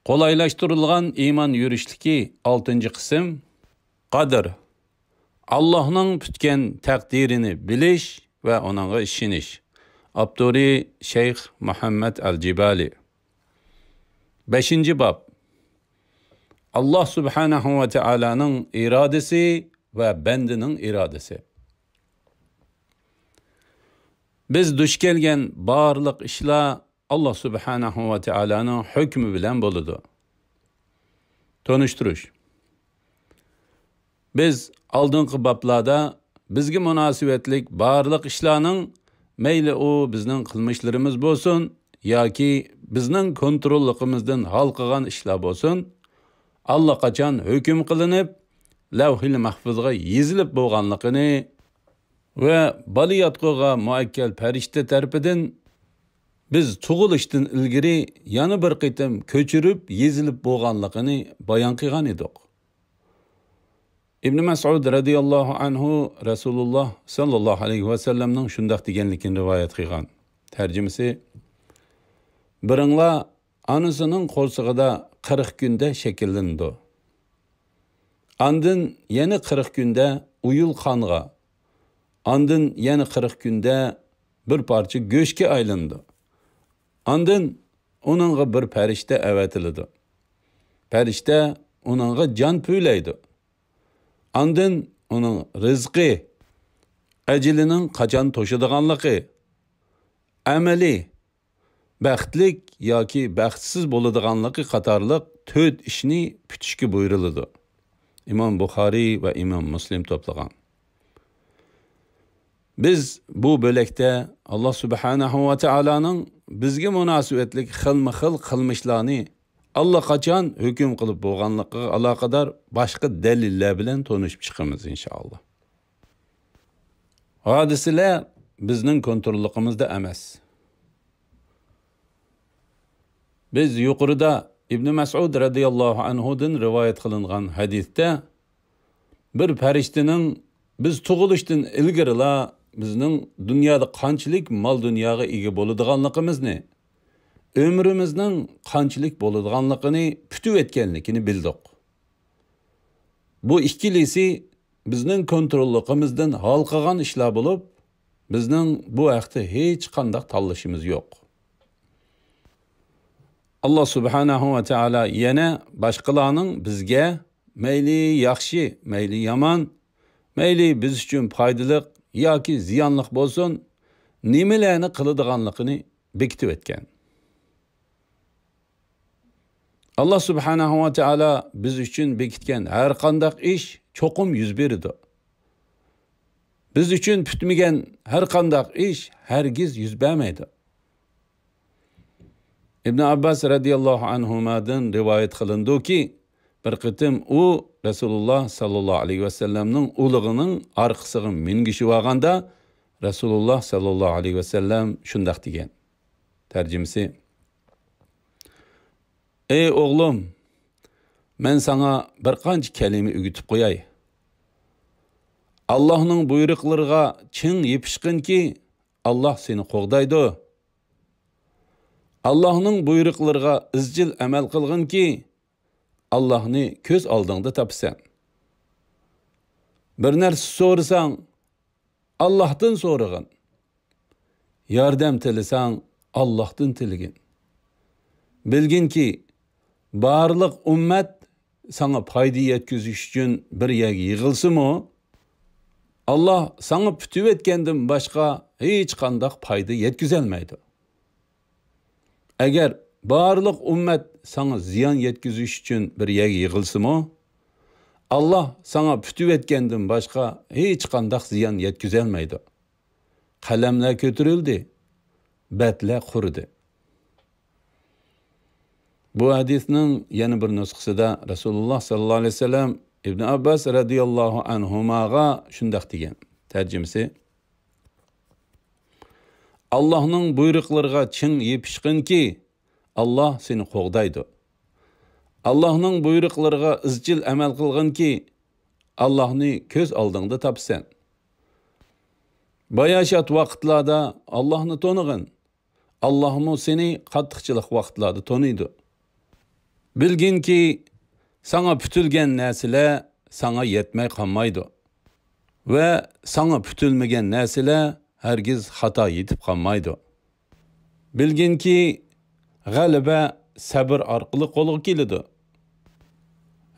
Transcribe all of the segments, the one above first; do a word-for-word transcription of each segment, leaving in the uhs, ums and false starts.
قولايلاشتۇرۇلغان ئىمان يۈرۈشلۈكى ئالتىنچى قىسىم، قەدىر، ئاللاھنىڭ پۈتكەن تەقدىرىنى بىلىش ۋە ئۇنىڭغا ئىشىنىش. ئاپتورى شەيخ مۇھەممەد ئەل جىبالى. بەشىنچى باب. ئاللاھ سۇبھانەھۇ ۋە تائالانىڭ ئىرادىسى ۋە بەندىنىڭ ئىرادىسى. بىز دۇچ كەلگەن بارلىق ئىشلار ئاللاھ سۇبھانەھۇ ۋە تائالانىڭ ھۆكمى بىلەن بولىدۇ. تونۇشتۇرۇش. بىز ئالدىنقى بابلاردا بىزگە مۇناسىۋەتلىك بارلىق ئىشلارنىڭ، مەيلى ئۇ بىزنىڭ قىلمىشلىرىمىز بولسۇن ياكى بىزنىڭ كونتروللۇقىمىزدىن ھالقىغان ئىشلار بولسۇن، ئاللىقاچان ھۆكۈم قىلىنىپ، لەۋھىل مەھفۇزغا يېزىلىپ بولغانلىقىنى ۋە بالىياتقۇغا مۇئەككەل پەرىشتە تەرىپىدىن بىز تۇغۇلۇشتىن ئىلگىرى يەنە بىر قېتىم كۆچۈرۈپ يېزىلىپ بولغانلىقىنى بايان قىلغان ئىدۇق. ئىبن مەسئۇد رەزىياللاھۇ ئەنھۇ رەسۇلۇللاھ ساللاللاھۇ ئەلەيھى ۋەسەللەمنىڭ شۇنداق دېگەنلىكىنى رىۋايەت قىلغان. تەرجىمىسى: بىرىڭلار ئانىسىنىڭ قورسىقىدا قىرىق كۈندە شەكىللىنىدۇ. ئاندىن يەنە قىرىق كۈندە ئۇيۇل قانغا، ئاندىن يەنە قىرىق كۈندە بىر پارچە گۆشكە ئايلىنىدۇ. ئاندىن ئۇنىڭغا بىر پەرىشتە ئەۋەتىلىدۇ. پەرىشتە ئۇنىڭغا جان پۈۋلەيدۇ. ئاندىن ئۇنىڭ رىزقى، ئەجىلىنىڭ قاچان توشىدىغانلىقى، ئەمەلى، بەختلىك ياكى بەختسىز بولىدىغانلىقى قاتارلىق تۆت ئىشنى پۈتۈشكە بۇيرۇلىدۇ. ئىمام بۇخارىي ۋە ئىمام مۇسلىم توپلىغان. بىز بۇ بۆلەكتە ئاللاھ سۇبھانەھۇ ۋە تائالانىڭ بىزگە مۇناسىۋەتلىك خىلمۇ خىل قىلمىشلارنى ئاللىقاچان ھۆكۈم قىلىپ بولغانلىقىغا ئالاقىدار باشقا دەلىللەر بىلەن تونۇشۇپ چىقىمىز، ئىنشائاللاھ. ھادىسىلەر بىزنىڭ كونتروللۇقىمىزدا ئەمەس. بىز يۇقىرىدا ئىبن مەسئۇد رەزىياللاھۇ ئەنھۇدىن رىۋايەت قىلىنغان ھەدىستە بىر پەرىشتىنىڭ بىز تۇغۇلۇشتىن ئىلگىرىلا بىزنىڭ دۇنيادا قانچىلىك مال-دۇنياغا ئىگە بولىدىغانلىقىمىزنى، ئۆمرىمىزنىڭ قانچىلىك بولىدىغانلىقىنى پۈتۈۋەتكەنلىكىنى بىلدۇق. بۇ ئىككىلىسى بىزنىڭ كونتروللۇقىمىزدىن ھالقىغان ئىشلار بولۇپ، بىزنىڭ بۇ ھەقتە ھېچقانداق تاللىشىمىز يوق. ئاللاھ سۇبھانەھۇ ۋە تائالا يەنە باشقىلارنىڭ بىزگە مەيلى ياخشى، مەيلى يامان، مەيلى بىز ئۈچۈن پايدىلىق ياكى زىيانلىق بولسۇن، نېمىلەرنى قىلىدىغانلىقىنى بېكىتىۋەتكەن. ئاللاھ سۇبھانەھۇ ۋە تائالا بىز ئۈچۈن بېكىتكەن ھەر قانداق ئىش چوقۇم يۈز بېرىدۇ. بىز ئۈچۈن پۈتمىگەن ھەر قانداق ئىش ھەرگىز يۈز بەرمەيدۇ. ئىبن ئابباس رەزىياللاھۇ ئەنھۇمادىن رىۋايەت قىلىنىدۇكى، بىر قېتىم ئۇ رەسۇلۇللاھ ساللاللاھۇ ئەلەيھى ۋەسەللەمنىڭ ئۇلىغىنىڭ ئارقىسىغا مىنگۈشۈۋالغاندا، رەسۇلۇللاھ ساللاللاھۇ ئەلەيھى ۋەسەللەم شۇنداق دېگەن. تەرجىمىسى: ئەي ئوغلۇم، مەن ساڭا بىر قانچە كەلىمە ئۆگىتىپ قوياي. ئاللاھنىڭ بۇيرۇقلىرىغا چىڭ يېپىشقىنكى، ئاللاھ سېنى قوغدايدۇ. ئاللاھنىڭ بۇيرۇقلىرىغا ئىزچىل ئەمەل قىلغىنكى، ئاللاھنى كۆز ئالدىڭدا تاپىسەن. بىر نەرسە سورىساڭ، ئاللاھتىن سورىغىن. ياردەم تىلىسەڭ، ئاللاھتىن تىلىگىن. بىلگىنكى، بارلىق ئۈممەت ساڭا پايدا يەتكۈزۈش ئۈچۈن بىر يەرگە يىغىلسىمۇ، ئاللاھ ساڭا پۈتۈۋەتكەندىن باشقا ھېچقانداق پايدا يەتكۈزەلمەيدۇ. ئەگەر بارلىق ئۈممەت ساڭا زىيان يەتكۈزۈش ئۈچۈن بىر يەرگە يىغىلسىمۇ، ئاللاھ ساڭا پۈتۈۋەتكەندىن باشقا ھېچقانداق زىيان يەتكۈزەلمەيدۇ. قەلەملەر كۆتۈرۈلدى، بەتلەر قۇرۇدى. بۇ ھەدىسنىڭ يەنە بىر نۇسخىسىدا رەسۇلۇللاھ ساللاللاھۇ ئەلەيھى ۋەسەللەم ئىبن ئابباس رەزىياللاھۇ ئەنھۇماغا شۇنداق دېگەن. تەرجىمىسى: ئاللاھنىڭ بۇيرۇقلىرىغا چىڭ يېپىشقىنكى، ئاللاھ سېنى قوغدايدۇ. ئاللاھنىڭ بۇيرۇقلىرىغا ئىزچىل ئەمەل قىلغىنكى، ئاللاھنى كۆز ئالدىڭدا تاپىسەن. باياشات ۋاقىتلاردا ئاللاھنى تونۇغىن. ئاللاھمۇ سېنى قاتتىقچىلىق ۋاقىتلاردا تونۇيدۇ. بىلگىنكى، ساڭا پۈتۈلگەن نەرسىلەر ساڭا يەتمەي قالمايدۇ ۋە ساڭا پۈتۈلمىگەن نەرسىلەر ھەرگىز خاتا يېتىپ قالمايدۇ. بىلگىنكى، غەلىبە سەبر ئارقىلىق قولغا كېلىدۇ.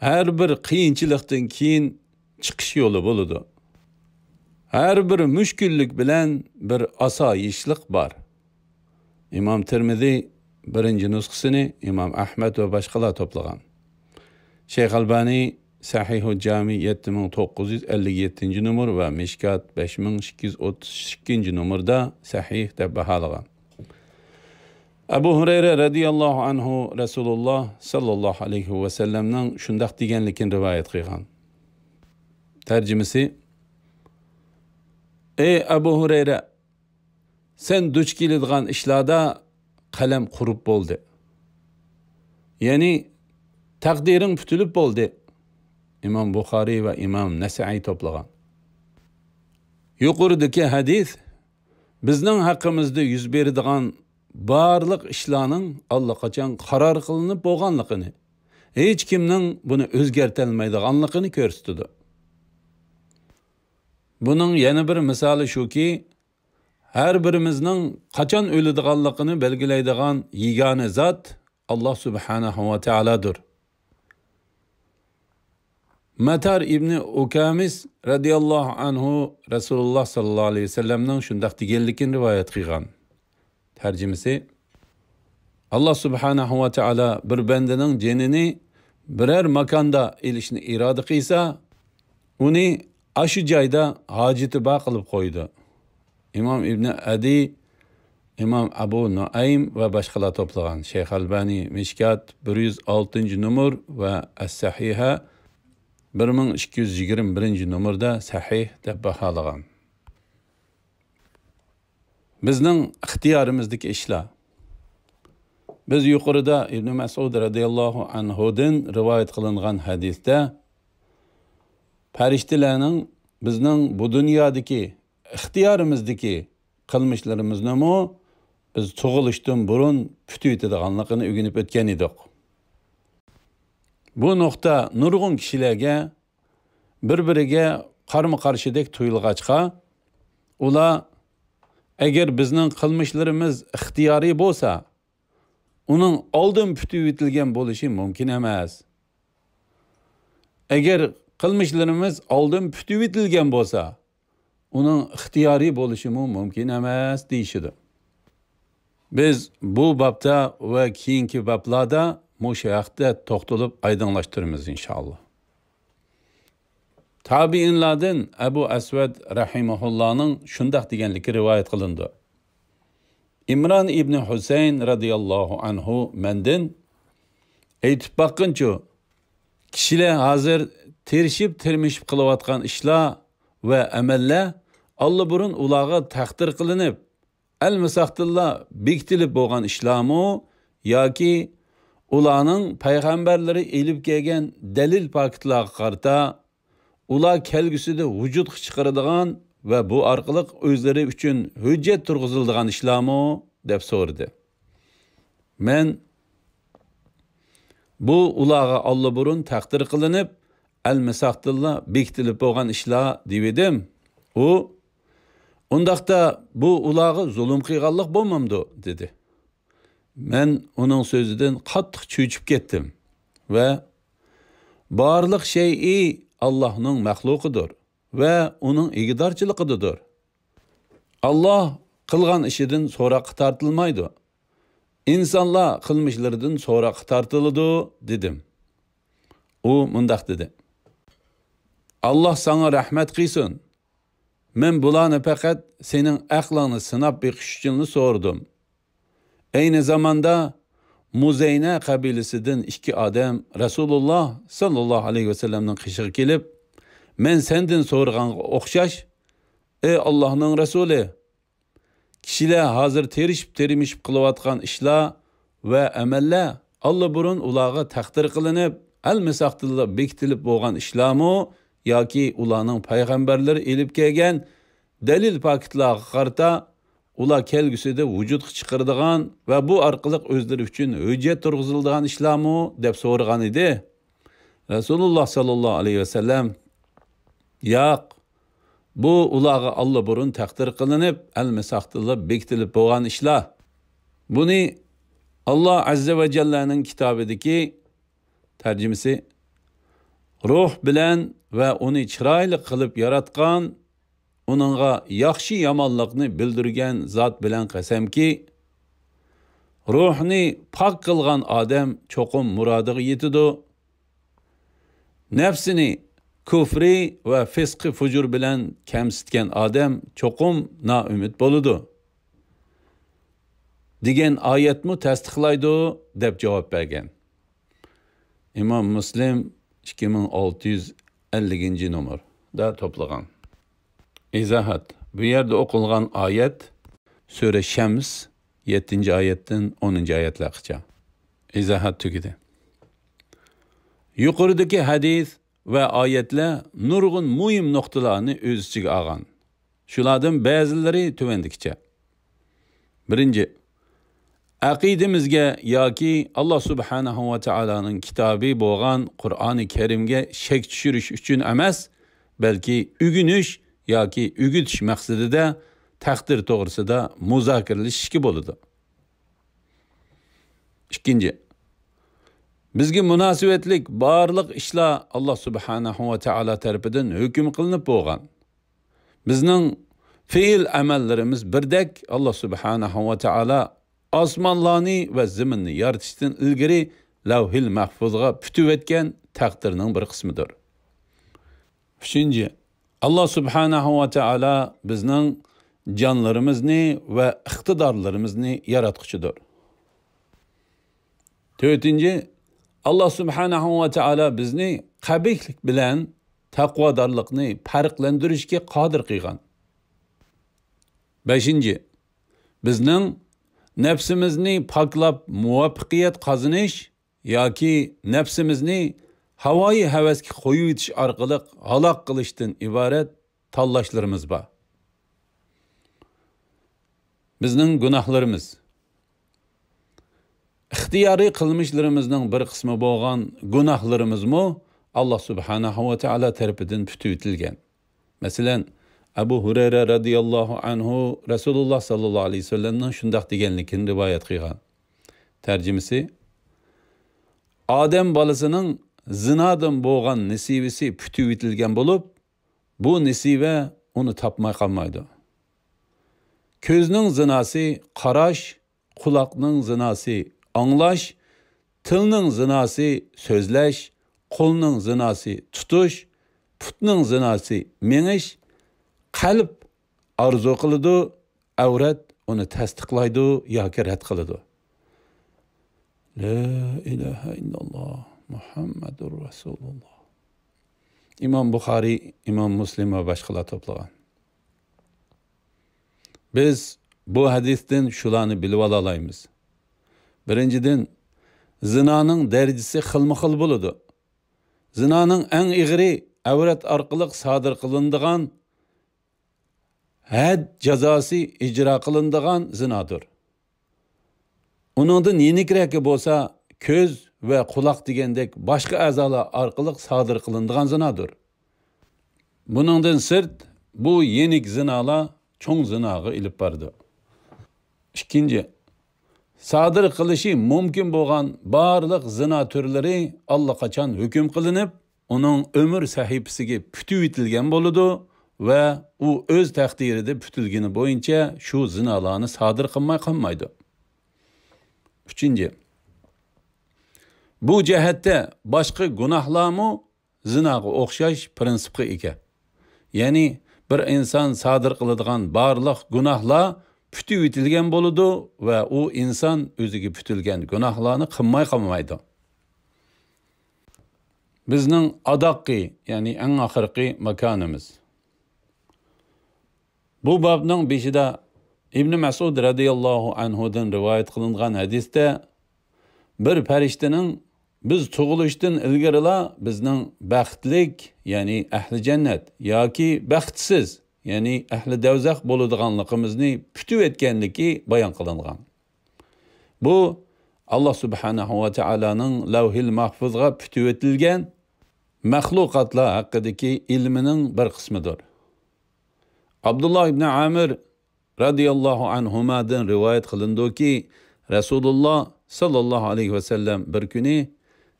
ھەر بىر قىيىنچىلىقتىن كېيىن چىقىش يولى بولىدۇ. ھەر بىر مۈشكۈللۈك بىلەن بىر ئاسايىشلىق بار. ئىمام تىرمىزى بىرىنچى نۇسخىسىنى ئىمام ئەھمەد ۋە باشقىلار توپلىغان. شەيخ ئەلبانى سەھىھۇ جامى يەتتە مىڭ توققۇز يۈز ئەللىك يەتتىنچى نومۇر ۋە مىشكات بەش مىڭ ئىككى يۈز ئوتتۇز ئىككىنچى نومۇردا سەھىھ دەپ باھالىغان. ئەبۇ ھۇرەيرە رەزىياللاھۇ ئەنھۇ رەسۇلۇللا ساللاللاھۇ ئەلەيھى ۋەسەللەمنىڭ شۇنداق دېگەنلىكىنى رىۋايەت قىلغان. تەرجىمىسى: ئەي ئەبۇ ھۇرەيرە، سەن دۇچ كېلىدىغان ئىشلاردا قەلەم قۇرۇپ بولدى. يەنى، تەقدىرىڭ پۈتۈلۈپ بولدى. ئىمام بۇخارىي ۋە ئىمام نەسەئىي توپلىغان. يۇقىرىدىكى ھەدىس بىزنىڭ ھەققىمىزدە يۈز بېرىدىغان بارلىق ئىشلارنىڭ ئاللىقاچان قارار قىلىنىپ بولغانلىقىنى، ھېچكىمنىڭ بۇنى ئۆزگەرتەلمەيدىغانلىقىنى كۆرسىتىدۇ. بۇنىڭ يەنە بىر مىسالى شۇكى، ھەر بىرىمىزنىڭ قاچان ئۆلىدىغانلىقىنى بەلگىلەيدىغان يېگانە زات ئاللا سۇبھانەھۇ ۋە تائالادۇر. مەتار ئىبنى ئۇكامىس رەزىياللاھۇ ئەنھۇ رەسۇلۇللا ساللاللاھۇ ئەلەيھى ۋەسەللەمنىڭ شۇنداق دېگەنلىكىنى رىۋايەت قىلغان. تەرجىمىسى: ئاللا سۇبھانەھۇ ۋە تائالا بىر بەندىنىڭ جېنىنى بىرەر ماكاندا ئېلىشنى ئىرادە قىلسا، ئۇنى ئاشۇ جايدا ھاجىتى بار قىلىپ قويىدۇ. ئىمام ئىبنى ئەدى، ئىمام ئەبۇ نۇئەيم ۋە باشقىلار توپلىغان. شەيخ ئەلبانى مىشكات بىر يۈز ئالتىنچى نومۇر ۋە ئەس-سەھىھە بىر مىڭ ئىككى يۈز يىگىرمە بىرىنچى نومۇردا سەھىھ دەپ باھالىغان. بىزنىڭ ئىختىيارىمىزدىكى ئىشلار. بىز يۇقىرىدا ئىبنى مەسئۇد رەزىياللاھۇ ئەنھۇدىن رىۋايەت قىلىنغان ھەدىستە پەرىشتىلەرنىڭ بىزنىڭ بۇ دۇنيادىكى ئىختىيارىمىزدىكى قىلمىشلىرىمىزنىمۇ بىز تۇغۇلۇشتىن بۇرۇن پۈتۈۋېتىدىغانلىقىنى ئۆگىنىپ ئۆتكەن ئىدۇق. بۇ نۇقتا نۇرغۇن كىشىلەرگە بىر-بىرىگە قارمۇ-قارشىدەك تۇيۇلغاچقا، ئۇلار، ئەگەر بىزنىڭ قىلمىشلىرىمىز ئىختىيارىي بولسا، ئۇنىڭ ئالدىن پۈتۈۋېتىلگەن بولۇشى مۇمكىن ئەمەس. ئەگەر قىلمىشلىرىمىز ئالدىن پۈتۈۋېتىلگەن بولسا، ئۇنىڭ ئىختىيارىي بولۇشىمۇ مۇمكىن ئەمەس، دېيىشىدۇ. بىز بۇ بابتا ۋە كېيىنكى بابلاردا مۇشۇ ھەقتە توختىلىپ ئايدىڭلاشتۇرىمىز، ئىنشائاللا. تابىئىنلاردىن ئەبۇ ئەسۋەد رەھىمەھۇللانىڭ شۇنداق دېگەنلىكى رىۋايەت قىلىنىدۇ: ئىمران ئىبنى ھۈسەيىن رەزىياللاھۇ ئەنھۇ مەندىن، ئېيتىپ باققىنچۇ، كىشىلەر ھازىر تىرىشىپ-تىرمىشىپ قىلىۋاتقان ئىشلار ۋە ئەمەللەر ئاللىبۇرۇن ئۇلارغا تەقدىر قىلىنىپ، ئەلمىساقتىنلا بېكىتىلىپ بولغان ئىشلارمۇ ياكى ئۇلارنىڭ پەيغەمبەرلىرى ئېلىپ كەلگەن دەلىل پاكىتلارغا قارىتا، ئۇلار كەلگۈسىدە ۋۇجۇدقا چىقىرىدىغان ۋە بۇ ئارقىلىق ئۆزلىرى ئۈچۈن ھۆججەت تۇرغۇزۇلىدىغان ئىشلارمۇ؟ دەپ سورىدى. مەن، بۇ ئۇلارغا ئاللىبۇرۇن تەقدىر قىلىنىپ، ئەلمىساقتىنلا بېكىتىلىپ بولغان ئىشلار، دېۋىدىم. ئۇ، ئۇنداقتا بۇ ئۇلارغا زۇلۇم قىلغانلىق بولمامدۇ؟ دېدى. مەن ئۇنىڭ سۆزىدىن قاتتىق چۆچۈپ كەتتىم ۋە بارلىق شەيئى ئاللاھنىڭ مەخلۇقىدۇر ۋە ئۇنىڭ ئىگىدارچىلىقىدىدۇر. ئاللاھ قىلغان ئىشىدىن سوراققا تارتىلمايدۇ. ئىنسانلار قىلمىشلىرىدىن سوراققا تارتىلىدۇ، دېدىم. ئۇ مۇنداق دېدى: ئاللاھ ساڭا رەھمەت قىلسۇن. مەن بۇلارنى پەقەت سېنىڭ ئەقلىڭنى سىناپ بېقىش ئۈچۈنلا سورىدىم. ئەينى زاماندا مۇزەينە قەبىلىسىدىن ئىككى ئادەم رەسۇلۇللاھ ساللاللاھۇ ئەلەيھى ۋەسەللەمنىڭ قېشىغا كېلىپ، مەن سەندىن سورىغانغا ئوخشاش، ئەي ئاللاھنىڭ رەسۇلى، كىشىلەر ھازىر تىرىشىپ-تىرمىشىپ قىلىۋاتقان ئىشلار ۋە ئەمەللەر ئاللىبۇرۇن ئۇلارغا تەقدىر قىلىنىپ، ئەلمىساقتىنلا بېكىتىلىپ بولغان ئىشلارمۇ ياكى ئۇلارنىڭ پەيغەمبەرلىرى ئېلىپ كەلگەن دەلىل پاكىتلارغا قارىتا ئۇلار كەلگۈسىدە ۋۇجۇدقا چىقىرىدىغان ۋە بۇ ئارقىلىق ئۆزلىرى ئۈچۈن ھۆججەت تۇرغۇزۇلىدىغان ئىشلارمۇ؟ دەپ سورىغان ئىدى. رەسۇلۇللا ساللاللاھۇ ئەلەيھى ۋەسەللەم، ياق، بۇ ئۇلارغا ئاللىبۇرۇن تەقدىر قىلىنىپ، ئەلمىساقتىلا بېكىتىلىپ بولغان ئىشلار. بۇنى ئاللا ئەززە ۋە جەللەنىڭ كىتابىدىكى تەرجىمىسى، روھ بىلەن ۋە ئۇنى چىرايلىق قىلىپ ياراتقان، ئۇنىڭغا ياخشى-يامانلىقنى بىلدۈرگەن زات بىلەن قەسەمكى، روھنى پاك قىلغان ئادەم چوقۇم مۇرادىغا يېتىدۇ. نەپسىنى كۇفرى ۋە فىسقى-فۇجۇر بىلەن كەمسىتكەن ئادەم چوقۇم نائۈمىد بولىدۇ، دېگەن ئايەتمۇ تەستىقلايدۇ، دەپ جاۋاب بەرگەن. ئىمام مۇسلىم ئىككى مىڭ ئالتە يۈز ئەللىكىنچى نومۇردا توپلىغان. ئىزاھات. بۇ يەردە ئوقۇلغان ئايەت سۈرە شەمس، يەتتىنچى ئايەتتىن ئونىنچى ئايەتلەرگىچە. ئىزاھات تۈگىدى. يۇقىرىدىكى ھەدىس ۋە ئايەتلەر نۇرغۇن مۇھىم نۇقتىلارنى ئۆز ئىچىگە ئالغان. شۇلاردىن بەزىلىرى تۆۋەندىكىچە. بىرىنچى، ئەقىدىمىزگە ياكى ئاللا سۇبھانەھۇ ۋە تائالانىڭ كىتابى بولغان قۇرئانى كەرىمگە شەك چۈشۈرۈش ئۈچۈن ئەمەس، بەلكى ئۆگىنىش ياكى ئۆگىتىش مەقسىتىدە تەقدىر توغرىسىدا مۇزاكىرىلىشىشكە بولىدۇ. ئىككىنچى، بىزگە مۇناسىۋەتلىك بارلىق ئىشلار ئاللا سۇبھانەھۇ ۋە تائالا تەرىپىدىن ھۆكۈم قىلىنىپ بولغان. بىزنىڭ پېئىل ئەمەللىرىمىز بىردەك ئاللا سۇبھانەھۇ ۋە تائالا ئاسمانلارنى ۋە زېمىننى يارىتىشتىن ئىلگىرى لەۋھىل مەھفۇزغا پۈتۈۋەتكەن تەقدىرنىڭ بىر قىسمىدۇر. ئۈچىنچى، ئاللا سۇبھانەھۇ ۋە تائالا بىزنىڭ جانلىرىمىزنى ۋە ئىقتىدارلىرىمىزنى ياراتقۇچىدۇر. تۆتىنچى، ئاللا سۇبھانەھۇ ۋە تائالا بىزنى قەبىھلىك بىلەن تەقۋادارلىقنى پەرقلەندۈرۈشكە قادىر قىلغان. بەشىنچى، بىزنىڭ نەپسىمىزنى پاكلاپ مۇۋەپپەقىيەت قازىنىش ياكى نەپسىمىزنى ھاۋايى ھەۋەسكە قويۇۋېتىش ئارقىلىق ھالاك قىلىشتىن ئىبارەت تاللاشلىرىمىز بار. بىزنىڭ گۇناھلىرىمىز. ئىختىيارىي قىلمىشلىرىمىزنىڭ بىر قىسمى بولغان گۇناھلىرىمىزمۇ ئاللا سۇبھانەھۇ ۋە تائالا تەرىپىدىن پۈتۈۋېتىلگەن. مەسىلەن، ئەبۇ ھۇرەيرە رەزىياللاھۇ ئەنھۇ رەسۇلۇللا ساللاللاھۇ ئەلەيھى ۋەسەللەمنىڭ شۇنداق دېگەنلىكىنى رىۋايەت قىلغان. تەرجىمىسى، ئادەم بالىسىنىڭ زىنادىن بولغان نېسىۋىسى پۈتۈۋېتىلگەن بولۇپ، بۇ نېسىۋە ئۇنى تاپماي قالمايدۇ. كۆزنىڭ زىناسى قاراش، قۇلاقنىڭ زىناسى ئاڭلاش، تىلنىڭ زىناسى سۆزلەش، قولنىڭ زىناسى تۇتۇش، پۇتنىڭ زىناسى مېڭىش، قەلب ئارزۇ قىلىدۇ، ئەۋرەت ئۇنى تەستىقلايدۇ ياكى رەت قىلىدۇ. لا ئىلاھە ئىللاللا، مۇھەممەدۇر رەسۇلۇللا. ئىمام بۇخارىي، ئىمام مۇسلىم ۋە باشقىلار توپلىغان. بىز بۇ ھەدىستىن شۇلارنى بىلىۋالالايمىز. بىرىنچىدىن، زىنانىڭ دەرىجىسى خىلمۇ خىل بولىدۇ. زىنانىڭ ئەڭ ئېغىرى ئەۋرەت ئارقىلىق سادىر قىلىنىدىغان، ھەد جازاسى ئىجرا قىلىنىدىغان زىنادۇر. ئۇنىڭدىن يېنىكرەكى بولسا كۆز ۋە قۇلاق دېگەندەك باشقا ئەزالار ئارقىلىق سادىر قىلىنىدىغان زىنادۇر. بۇنىڭدىن سىرت، بۇ يېنىك زىنالار چوڭ زىناغا ئېلىپ بارىدۇ. ئىككىنچى، سادىر قىلىشى مۇمكىن بولغان بارلىق زىنا تۈرلىرى ئاللىقاچان ھۆكۈم قىلىنىپ، ئۇنىڭ ئۆمۈر سەھىپىسىگە پۈتۈۋېتىلگەن بولىدۇ ۋە ئۇ ئۆز تەقدىرىدە پۈتۈلگىنى بويىچە شۇ زىنالارنى سادىر قىلماي قالمايدۇ. ئۈچىنچى، بۇ جەھەتتە باشقا گۇناھلارمۇ زىناغا ئوخشاش پىرىنسىپقا ئىگە. يەنى بىر ئىنسان سادىر قىلىدىغان بارلىق گۇناھلار پۈتۈۋېتىلگەن بولىدۇ ۋە ئۇ ئىنسان ئۆزىگە پۈتۈلگەن گۇناھلارنى قىلماي قالمايدۇ. بىزنىڭ ئاداققى، يەنى ئەڭ ئاخىرقى ماكانىمىز. بۇ بابنىڭ بېشىدا ئىبنى مەسئۇد رەزىياللاھۇ ئەنھۇدىن رىۋايەت قىلىنغان ھەدىستە، بىر پەرىشتىنىڭ بىز تۇغۇلۇشتىن ئىلگىرىلا بىزنىڭ بەختلىك، يەنى ئەھلى جەننەت ياكى بەختسىز، يەنى ئەھلى دەۋزەخ بولىدىغانلىقىمىزنى پۈتۈۋەتكەنلىكى بايان قىلىنغان. بۇ، ئاللا سۇبھانەھۇ ۋە تائالانىڭ لەۋھىل مەھفۇزغا پۈتۈۋېتىلگەن مەخلۇقاتلار ھەققىدىكى ئىلمىنىڭ بىر قىسمىدۇر. ئابدۇللا ئىبنى ئامىر رەزىياللاھۇ ئەنھۇمادىن رىۋايەت قىلىنىدۇكى، رەسۇلۇللا ساللاللاھۇ ئەلەيھى ۋەسەللەم بىر كۈنى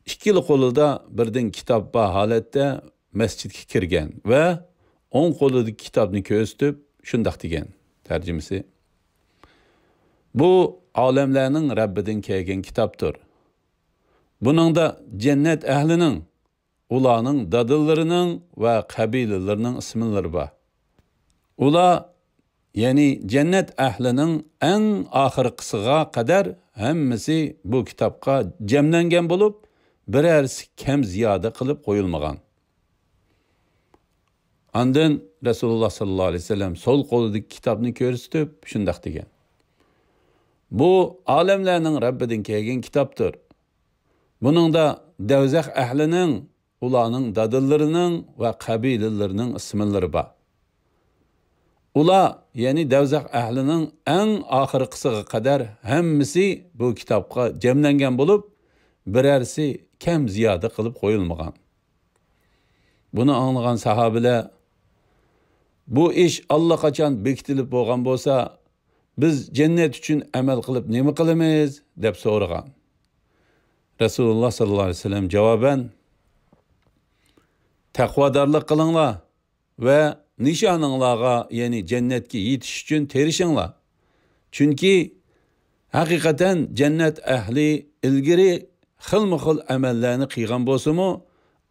ئىككىلا قولىدا بىردىن كىتاب بار ھالەتتە مەسچىتكە كىرگەن ۋە ئوڭ قولىدىكى كىتابنى كۆرسىتىپ شۇنداق دېگەن، تەرجىمىسى، بۇ ئالەملەرنىڭ رەببىدىن كەلگەن كىتابتۇر. بۇنىڭدا جەننەت ئەھلىنىڭ، ئۇلارنىڭ دادىلىرىنىڭ ۋە قەبىلىلىرىنىڭ ئىسىملىرى بار. ئۇلار، يەنى جەننەت ئەھلىنىڭ ئەڭ ئاخىرقىسىغا قەدەر ھەممىسى بۇ كىتابقا جەملەنگەن بولۇپ، بىرەرسى كەم زىيادە قىلىپ قويۇلمىغان. ئاندىن رەسۇلۇللا ساللاللاھۇ ئەلەيھى ۋەسەللەم سول قولىدىكى كىتابنى كۆرسىتىپ شۇنداق دېگەن، بۇ ئالەملەرنىڭ رەببىدىن كەلگەن كىتابتۇر. بۇنىڭدا دەۋزەخ ئەھلىنىڭ، ئۇلارنىڭ دادىلىرىنىڭ ۋە قەبىلىلىرىنىڭ ئىسىملىرى بار. ئۇلار، يەنى دەۋزەخ ئەھلىنىڭ ئەڭ ئاخىرقىسىغا قەدەر ھەممىسى بۇ كىتابقا جەملەنگەن بولۇپ، بىرەرسى كەم زىيادە قىلىپ قويۇلمىغان. بۇنى ئاڭلىغان ساھابىلەر، بۇ ئىش ئاللىقاچان بېكىتىلىپ بولغان بولسا، بىز جەننەت ئۈچۈن ئەمەل قىلىپ نېمە قىلىمىز؟ دەپ سورىغان. رەسۇلۇللا ساللاللاھۇ ئەلەيھى ۋەسەللەم جاۋابەن، تەقۋادارلىق قىلىڭلار ۋە نىشانىڭلارغا، يەنى جەننەتكە يېتىش ئۈچۈن تىرىشىڭلار. چۈنكى ھەقىقەتەن جەننەت ئەھلى ئىلگىرى خىلمۇ خىل ئەمەللەرنى قىلغان بولسىمۇ،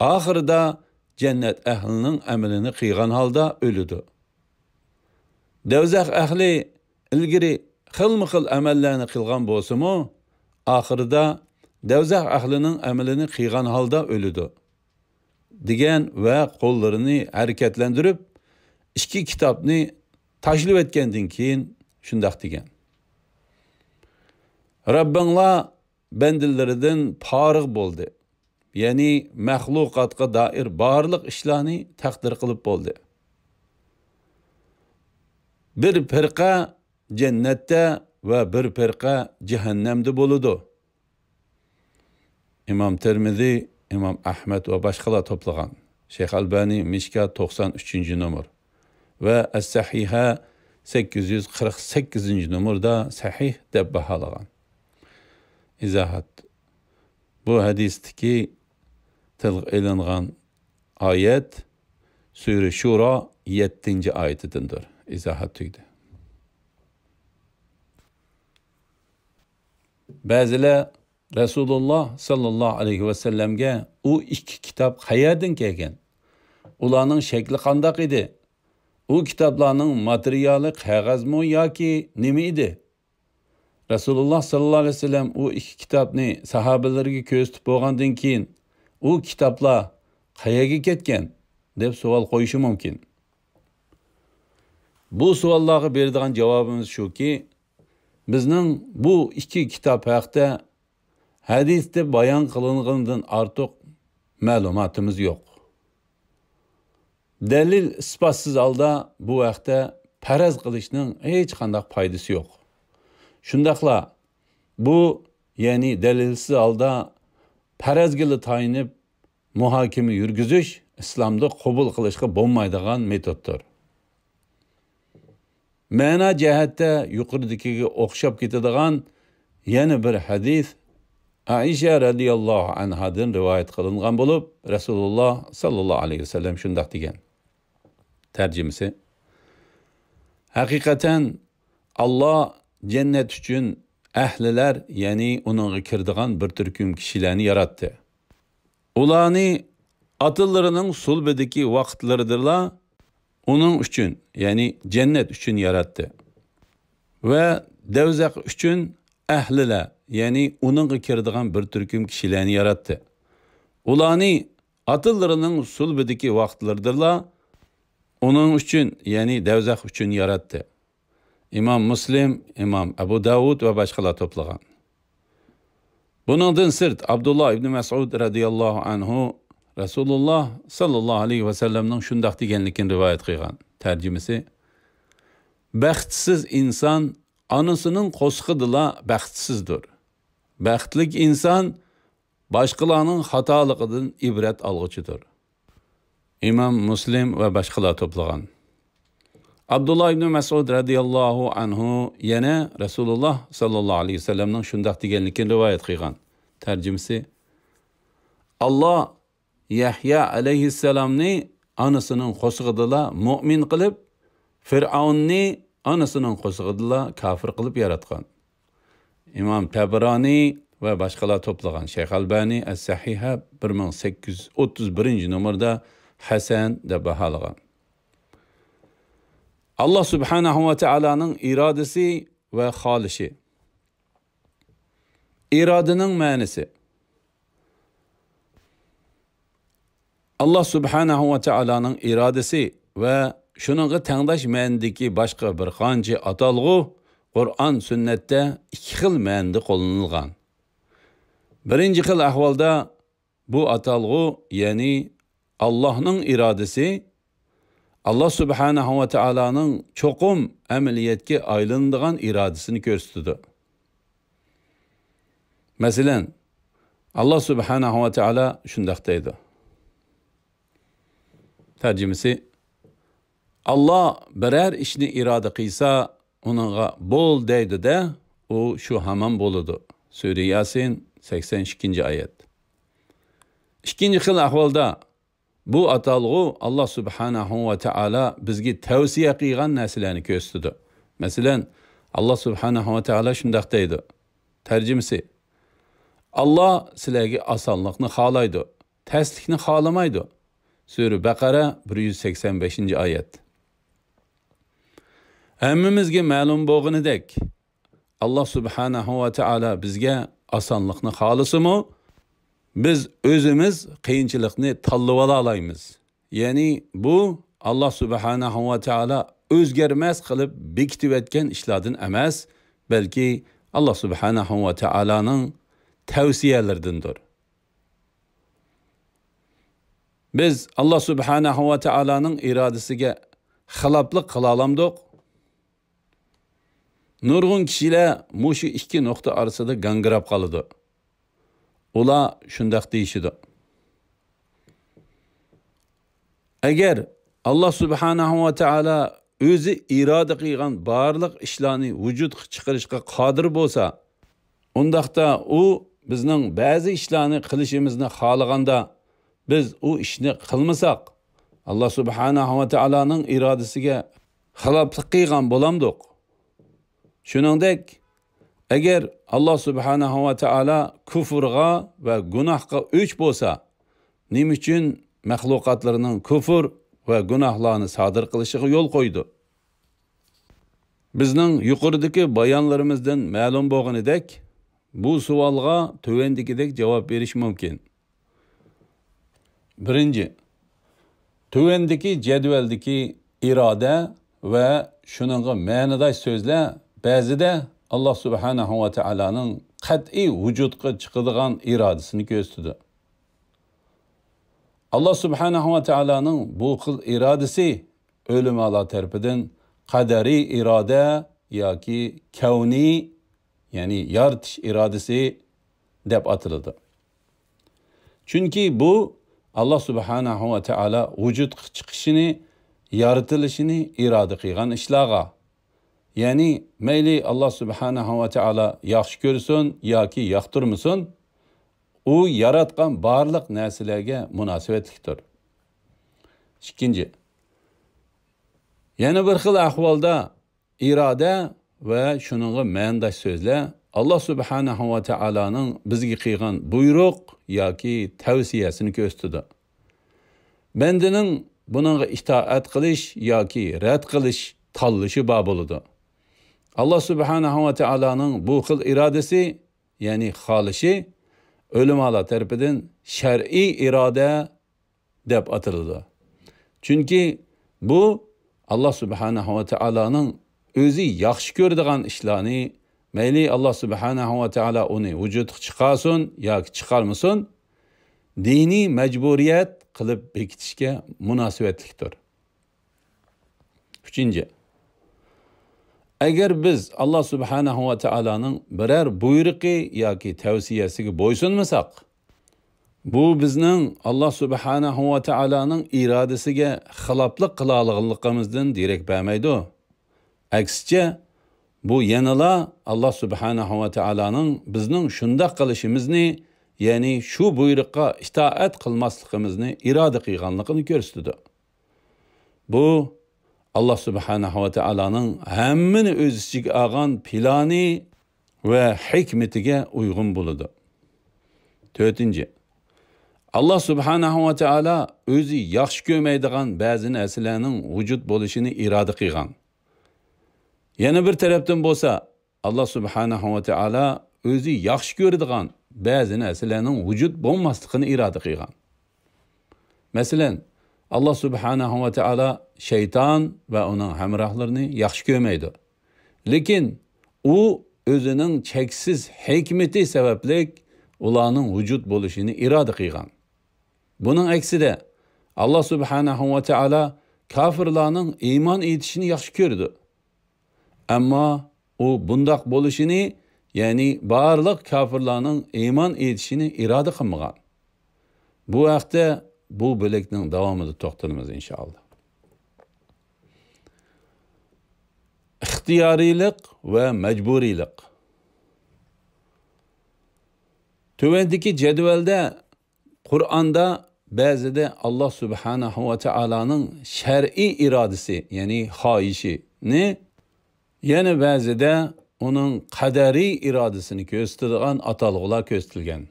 ئاخىرىدا جەننەت ئەھلىنىڭ ئەمىلىنى قىلغان ھالدا ئۆلىدۇ. دەۋزەخ ئەھلى ئىلگىرى خىلمۇ خىل ئەمەللەرنى قىلغان بولسىمۇ، ئاخىرىدا دەۋزەخ ئەھلىنىڭ ئەمىلىنى قىلغان ھالدا ئۆلىدۇ، دېگەن ۋە قوللىرىنى ھەرىكەتلەندۈرۈپ، ئىككى كىتابنى تاشلىۋەتكەندىن كېيىن شۇنداق دېگەن، رەببىڭلار بەندىلىرىدىن پارىغ بولدى. يەنى مەخلۇقاتقا دائىر بارلىق ئىشلارنى تەقدىر قىلىپ بولدى. بىر پىرقە جەننەتتە ۋە بىر پىرقە جەھەننەمدە بولىدۇ. ئىمام تىرمىزى، ئىمام ئەھمەد ۋە باشقىلار توپلىغان. شەيخ ئەلبانى مىشكات توقسان ئۈچىنچى نومۇر ۋە ئەس-سەھىھە سەككىز يۈز قىرىق سەككىزىنچى نومۇردا سەھىھ دەپ باھالىغان. ئىزاھات. بۇ ھەدىستىكى تىلغا ئېلىنغان ئايەت سۈرە شۇرا يەتتىنچى ئايىتىدىندۇر. ئىزاھات تۈگىدى. بەزىلەر رەسۇلۇللا ساللاللاھۇ ئەلەيھى ۋەسەللەمگە ئۇ ئىككى كىتاب قەيەردىن كەلگەن؟ ئۇلارنىڭ شەكلى قانداق ئىدى؟ ئۇ كىتابلارنىڭ ماتېرىيالى قەغەزمۇ ياكى نېمە ئىدى؟ رەسۇلۇللا ساللاللاھۇ ئەلەيھى ۋەسەللەم ئۇ ئىككى كىتابنى ساھابىلىرىگە كۆرسىتىپ بولغاندىن كېيىن، ئۇ كىتابلار قەيەرگە كەتكەن؟ دەپ سوئال قويۇشى مۇمكىن. بۇ سوئاللارغا بېرىدىغان جاۋابىمىز شۇكى، بىزنىڭ بۇ ئىككى كىتاب ھەقتە ھەدىستە بايان قىلىنغىنىدىن ئارتۇق مەلۇماتىمىز يوق. دەلىل ئىسپاتسىز ھالدا بۇ ھەقتە پەرەز قىلىشنىڭ ھېچقانداق پايدىسى يوق. شۇنداقلا بۇ، يەنى دەلىلسىز ھالدا پەرەزگىلا تايىنىپ مۇھاكىمە يۈرگۈزۈش ئىسلامدا قوبۇل قىلىشقا بولمايدىغان مېتودتۇر. مەنا جەھەتتە يۇقىرىدىكىگە ئوخشاپ كېتىدىغان يەنە بىر ھەدىس ئائىشە رەزىياللاھۇ ئەنھادىن رىۋايەت قىلىنغان بولۇپ، رەسۇلۇللا ساللاللاھۇ ئەلەيھى ۋەسەللەم شۇنداق دېگەن. تەرجىمىسى، ھەقىقەتەن ئاللا جەننەت ئۈچۈن ئەھلىلەر، يەنى ئۇنىڭغا كىرىدىغان بىر تۈركۈم كىشىلەرنى ياراتتى. ئۇلارنى ئاتىلىرىنىڭ سۇلبىدىكى ۋاقىتلىرىدىلا ئۇنىڭ ئۈچۈن، يەنى جەننەت ئۈچۈن ياراتتى. ۋە دەۋزەخ ئۈچۈن ئەھلىلەر، يەنى ئۇنىڭغا كىرىدىغان بىر تۈركۈم كىشىلەرنى ياراتتى. ئۇلارنى ئاتىلىرىنىڭ سۇلبىدىكى ۋاقىتلىرىدىلا ئۇنىڭ ئۈچۈن، يەنى دەۋزەخ ئۈچۈن ياراتتى. ئىمام مۇسلىم، ئىمام ئەبۇ داۋۇد ۋە باشقىلار توپلىغان. بۇنىڭدىن سىرت، ئابدۇللا ئىبنى مەسئۇد رەزىياللاھۇ ئەنھۇ رەسۇلۇللا ساللاللاھۇ ئەلەيھى ۋەسەللەمنىڭ شۇنداق دېگەنلىكىنى رىۋايەت قىلغان. تەرجىمىسى، بەختسىز ئىنسان ئانىسىنىڭ قورسىقىدىلا بەختسىزدۇر. بەختلىك ئىنسان باشقىلارنىڭ خاتالىقىدىن ئىبرەت ئالغۇچىدۇر. ئىمام مۇسلىم ۋە باشقىلار توپلىغان. ئابدۇللا ئىبنى مەسئۇد رەزىياللاھۇ ئەنھۇ يەنە رەسۇلۇللا ساللاللاھۇ ئەلەيھى ۋەسەللەمنىڭ شۇنداق دېگەنلىكىنى رىۋايەت قىلغان. تەرجىمىسى: ئاللا يەھيا ئەلەيھىسسالامنى ئانىسىنىڭ قورسىقىدىلا مۆمىن قىلىپ، فىرئەۋننى ئانىسىنىڭ قورسىقىدىلا كاپىر قىلىپ ياراتقان. ئىمام تەبرانى ۋە باشقىلار توپلىغان. شەيخ ئەلبانى ئەس-سەھىھە بىر مىڭ سەككىز يۈز ئوتتۇز بىرىنچى نومۇردا ھەسەن دەپ باھالىغان. ئاللا سۇبھانەھۇ ۋە تائالانىڭ ئىرادىسى ۋە خالىشى. ئىرادىنىڭ مەنىسى. ئاللا سۇبھانەھۇ ۋە تائالانىڭ ئىرادىسى ۋە شۇنىڭغا تەڭداش مەنىدىكى باشقا بىر قانچە ئاتالغۇ قۇرئان، سۈننەتتە ئىككى خىل مەنىدە قوللىنىلغان. بىرىنچى خىل ئەھۋالدا بۇ ئاتالغۇ، يەنى ئاللاھنىڭ ئىرادىسى، ئاللا سۇبھانەھۇ ۋە تائالانىڭ چوقۇم ئەمەلىيەتكە ئايلىنىدىغان ئىرادىسىنى كۆرسىتىدۇ. مەسىلەن، ئاللا سۇبھانەھۇ ۋە تائالا شۇنداق دەيدۇ. تەرجىمىسى: ئاللا بىرەر ئىشنى ئىرادە قىلسا، ئۇنىڭغا «بول» دەيدۇ-دە، ئۇ شۇ ھامان بولىدۇ. سۈرە ياسىن، سەكسەن ئىككىنچى ئايەت. ئىككىنچى خىل ئەھۋالدا، بۇ ئاتالغۇ ئاللا سۇبھانەھۇ ۋە تائالا بىزگە تەۋسىيە قىلغان نەرسىلەرنى كۆرسىتىدۇ. مەسىلەن، ئاللا سۇبھانەھۇ ۋە تائالا شۇنداق دەيدۇ. تەرجىمىسى: ئاللا سىلەرگە ئاسانلىقنى خالايدۇ، تەسلىكنى خالىمايدۇ. سۈرە بەقەرە، بىر يۈز سەكسەن بەشىنچى ئايەت. ھەممىمىزگە مەلۇم بولغىنىدەك، ئاللا سۇبھانەھۇ ۋە تائالا بىزگە ئاسانلىقنى خالىسىمۇ، بىز ئۆزىمىز قىيىنچىلىقنى تاللىۋالالايمىز. يەنى بۇ ئاللا سۇبھانەھۇ ۋە تائالا ئۆزگەرمەس قىلىپ بېكىتىۋەتكەن ئىشلاردىن ئەمەس، بەلكى ئاللا سۇبھانەھۇ ۋە تائالانىڭ تەۋسىيەلىرىدىندۇر. بىز ئاللا سۇبھانەھۇ ۋە تائالانىڭ ئىرادىسىگە خىلاپلىق قىلالامدۇق؟ نۇرغۇن كىشىلەر مۇشۇ ئىككى نۇقتا ئارىسىدا گاڭگىراپ قالىدۇ. ئۇلار شۇنداق دېيىشىدۇ: ئەگەر ئاللا سۇبھانەھۇ ۋە تائالا ئۆزى ئىرادە قىلغان بارلىق ئىشلارنى ۋۇجۇدقا چىقىرىشقا قادىر بولسا، ئۇنداقتا ئۇ بىزنىڭ بەزى ئىشلارنى قىلىشىمىزنى خالىغاندا، بىز ئۇ ئىشنى قىلمىساق، ئاللا سۇبھانەھۇ ۋە تائالانىڭ ئىرادىسىگە خىلاپلىق قىلغان بولامدۇق؟ شۇنىڭدەك، ئەگەر ئاللا سۇبھانەھۇ ۋە تائالا كۇفرغا ۋە گۇناھقا ئۆچ بولسا، نېمە ئۈچۈن مەخلۇقاتلىرىنىڭ كۇفر ۋە گۇناھلارنى سادىر قىلىشىغا يول قويىدۇ؟ بىزنىڭ يۇقىرىدىكى بايانلىرىمىزدىن مەلۇم بولغىنىدەك، بۇ سوئالغا تۆۋەندىكىدەك جاۋاب بېرىش مۇمكىن. بىرىنچى، تۆۋەندىكى جەدۋەلدىكى ئىرادە ۋە شۇنىڭغا مەنىداش سۆزلەر بەزىدە ئاللا سۇبھانەھۇ ۋە تائالانىڭ قەتئىي ۋۇجۇدقا چىقىدىغان ئىرادىسىنى كۆرسىتىدۇ. ئاللا سۇبھانەھۇ ۋە تائالانىڭ بۇ خىل ئىرادىسى ئۆلىمالار تەرىپىدىن قەدەرىي ئىرادە ياكى كەۋنىي، يەنى يارىتىش ئىرادىسى دەپ ئاتىلىدۇ. چۈنكى بۇ ئاللا سۇبھانەھۇ ۋە تائالا ۋۇجۇدقا چىقىشىنى، يارىتىلىشىنى ئىرادە قىلغان ئىشلارغا، يەنى مەيلى ئاللا سۇبھانەھۇ ۋە تائالا ياخشى كۆرسۇن ياكى ياقتۇرمىسۇن، ئۇ ياراتقان بارلىق نەرسىلەرگە مۇناسىۋەتلىكتۇر. ئىككىنچى، يەنە بىر خىل ئەھۋالدا ئىرادە ۋە شۇنىڭغا مەنىداش سۆزلەر ئاللا سۇبھانەھۇ ۋە تائالانىڭ بىزگە قىلغان بۇيرۇق ياكى تەۋسىيەسىنى كۆرسىتىدۇ. بەندىنىڭ بۇنىڭغا ئىتائەت قىلىش ياكى رەت قىلىش تاللىشى بار بولىدۇ. ئاللا سۇبھانەھۇ ۋە تائالانىڭ بۇ خىل ئىرادىسى، يەنى خالىشى، ئۆلىمالار تەرىپىدىن شەرئىي ئىرادە دەپ ئاتىلىدۇ. چۈنكى بۇ ئاللا سۇبھانەھۇ ۋە تائالانىڭ ئۆزى ياخشى كۆرىدىغان ئىشلارنى، مەيلى ئاللا سۇبھانەھۇ ۋە تائالا ئۇنى ۋۇجۇدقا چىقارسۇن ياكى چىقارمىسۇن، دىنىي مەجبۇرىيەت قىلىپ بېكىتىشكە مۇناسىۋەتلىكتۇر. ئۈچىنچى، ئەگەر بىز ئاللا سۇبھانەھۇ ۋە تائالانىڭ بىرەر بۇيرۇقى ياكى تەۋسىيەسىگە بويسۇنمىساق، بۇ بىزنىڭ ئاللا سۇبھانەھۇ ۋە تائالانىڭ ئىرادىسىگە خىلاپلىق قىلالىغانلىقىمىزدىن دېرەك بەرمەيدۇ. ئەكسىچە، بۇ يەنىلا ئاللا سۇبھانەھۇ ۋە تائالانىڭ بىزنىڭ شۇنداق قىلىشىمىزنى، يەنى شۇ بۇيرۇققا ئىتائەت قىلماسلىقىمىزنى ئىرادە قىلغانلىقىنى كۆرسىتىدۇ. بۇ ئاللا سۇبھانەھۇ ۋە تائالانىڭ ھەممىنى ئۆز ئىچىگە ئالغان پىلانى ۋە ھېكمىتىگە ئۇيغۇن بولىدۇ. تۆتىنچى، ئاللا سۇبھانەھۇ ۋە تائالا ئۆزى ياخشى كۆرمەيدىغان بەزى نەرسىلەرنىڭ ۋۇجۇد بولۇشىنى ئىرادە قىلغان. يەنە بىر تەرەپتىن بولسا، ئاللا سۇبھانەھۇ ۋە تائالا ئۆزى ياخشى كۆرىدىغان بەزى نەرسىلەرنىڭ ۋۇجۇد بولماسلىقىنى ئىرادە قىلغان. مەسىلەن، ئاللا سۇبھانەھۇ ۋە تائالا شەيتان ۋە ئۇنىڭ ھەمراھلىرىنى ياخشى كۆرمەيدۇ. لېكىن ئۇ ئۆزىنىڭ چەكسىز ھېكمىتى سەۋەبلىك ئۇلارنىڭ ۋۇجۇد بولۇشىنى ئىرادە قىلغان. بۇنىڭ ئەكسىدە، ئاللا سۇبھانەھۇ ۋە تائالا كاپىرلارنىڭ ئىمان ئېيتىشىنى ياخشى كۆرىدۇ. ئەمما ئۇ بۇنداق بولۇشىنى، يەنى بارلىق كاپىرلارنىڭ ئىمان ئېيتىشىنى ئىرادە قىلمىغان. بۇ ھەقتە بۇ بۆلەكنىڭ داۋامىدا توختىلىمىز، ئىنشائاللا. ئىختىيارىيلىق ۋە مەجبۇرىيلىق. تۆۋەندىكى جەدۋەلدە قۇرئاندا بەزىدە ئاللا سۇبھانەھۇ ۋە تائالانىڭ شەرئىي ئىرادىسى، يەنى خاھىشىنى، يەنە بەزىدە ئۇنىڭ قەدەرىي ئىرادىسىنى كۆرسىتىدىغان ئاتالغۇلار كۆرسىتىلگەن.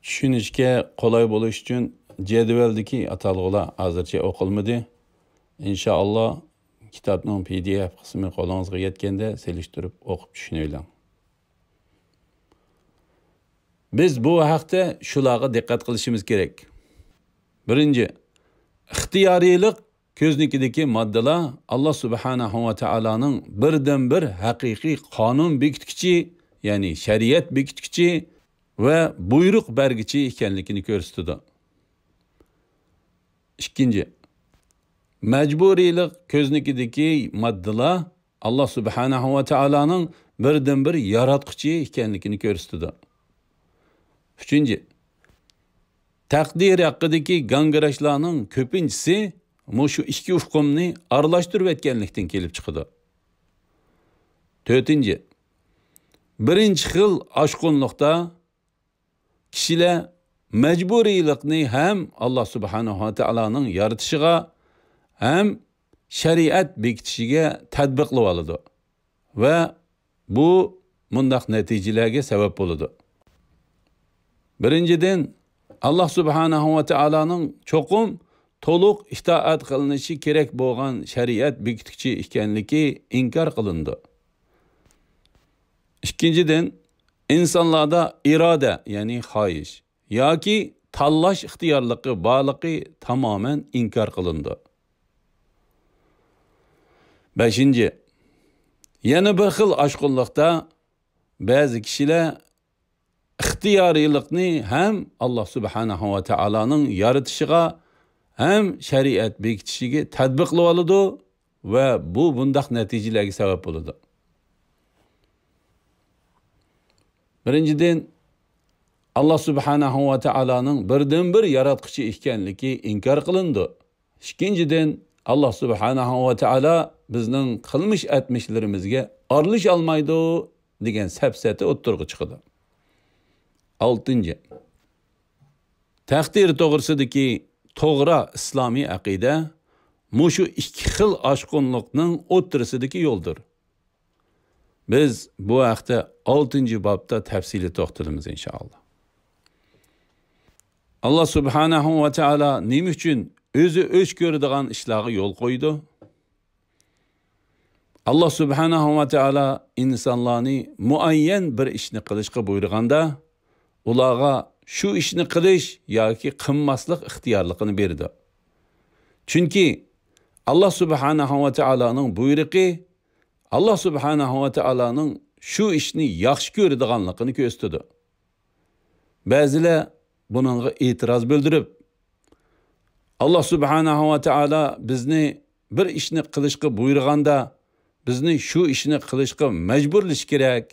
چۈشىنىشكە قولاي بولۇش ئۈچۈن جەدۋەلدىكى ئاتالغۇلار ھازىرچە ئوقۇلمىدى. ئىنشائاللا، كىتابنىڭ پى دى ئېف قىسمى قولىڭىزغا يەتكەندە سېلىشتۇرۇپ ئوقۇپ چۈشىنىۋېلىڭ. بىز بۇ ھەقتە شۇلارغا دىققەت قىلىشىمىز كېرەك. بىرىنچى، ئىختىيارىيلىق كۆزنىكىدىكى ماددىلار ئاللا سۇبھانەھۇ ۋە تائالانىڭ بىردىنبىر ھەقىقىي قانۇن بېكىتكۈچى، يەنى شەرىئەت بېكىتكۈچى ۋە بۇيرۇق بەرگۈچى ئىكەنلىكىنى كۆرسىتىدۇ. ئىككىنچى، مەجبۇرىيلىق كۆزنىكىدىكى ماددىلار ئاللا سۇبھانەھۇ ۋە تائالانىڭ بىردىنبىر ياراتقۇچى ئىكەنلىكىنى كۆرسىتىدۇ. ئۈچىنچى، تەقدىر ھەققىدىكى گاڭگىراشلارنىڭ كۆپىنچىسى مۇشۇ ئىككى ئۇقۇمنى ئارىلاشتۇرۇۋەتكەنلىكتىن كېلىپ چىقىدۇ. تۆتىنچى، بىرىنچى خىل ئاشقۇنلۇقتا كىشىلەر مەجبۇرىيلىقنى ھەم ئاللا سۇبھانەھۇ ۋە تائالانىڭ يارىتىشىغا، ھەم شەرىئەت بېكىتىشىگە تەتبىقلىۋالىدۇ ۋە بۇ مۇنداق نەتىجىلەرگە سەۋەب بولىدۇ. بىرىنچىدىن، ئاللا سۇبھانەھۇ ۋە تائالانىڭ چوقۇم تولۇق ئىتائەت قىلىنىشى كېرەك بولغان شەرىئەت بېكىتكۈچى ئىكەنلىكى ئىنكار قىلىنىدۇ. ئىككىنچىدىن، ئىنسانلاردا ئىرادە، يەنى خاھىش ياكى تاللاش ئىختىيارلىقى بارلىقى تامامەن ئىنكار قىلىنىدۇ. بەشىنچى، يەنە بىر خىل ئاشقۇنلۇقتا بەزى كىشىلەر ئىختىيارىيلىقنى ھەم ئاللا سۇبھانەھۇ ۋە تائالانىڭ يارىتىشىغا، ھەم شەرىئەت بېكىتىشىگە تەتبىقلىۋالىدۇ ۋە بۇ بۇنداق نەتىجىلەرگە سەۋەب بولىدۇ. بىرىنچىدىن، ئاللا سۇبھانەھۇ ۋە تائالانىڭ بىردىنبىر ياراتقۇچى ئىكەنلىكى ئىنكار قىلىنىدۇ. ئىككىنچىدىن، ئاللا سۇبھانەھۇ ۋە تائالا بىزنىڭ قىلمىش ئەتمىشلىرىمىزگە ئارىلىشالمايدۇ دېگەن سەپسەتە ئوتتۇرىغا چىقىدۇ. ئالتىنچى، تەقدىر توغرىسىدىكى توغرا ئىسلامىي ئەقىدە مۇشۇ ئىككى خىل ئاشقۇنلۇقنىڭ ئوتتۇرىسىدىكى يولدۇر. بىز بۇ ھەقتە ئالتىنچى بابتا تەپسىلىي توختىلىمىز، ئىنشائاللا. ئاللا سۇبھانەھۇ ۋە تائالا نېمە ئۈچۈن ئۆزى ئۆچ كۆرىدىغان ئىشلارغا يول قويىدۇ؟ ئاللا سۇبھانەھۇ ۋە تائالا ئىنسانلارنى مۇئەييەن بىر ئىشنى قىلىشقا بۇيرۇغاندا، ئۇلارغا شۇ ئىشنى قىلىش ياكى قىلماسلىق ئىختىيارلىقىنى بېرىدۇ. چۈنكى ئاللا سۇبھانەھۇ ۋە تائالانىڭ بۇيرۇقى ئاللا سۇبھانەھۇ ۋە تائالانىڭ شۇ ئىشنى ياخشى كۆرىدىغانلىقىنى كۆرسىتىدۇ. بەزىلەر بۇنىڭغا ئېتىراز بىلدۈرۈپ، ئاللا سۇبھانەھۇ ۋە تائالا بىزنى بىر ئىشنى قىلىشقا بۇيرۇغاندا، بىزنى شۇ ئىشنى قىلىشقا مەجبۇرلىشى كېرەك.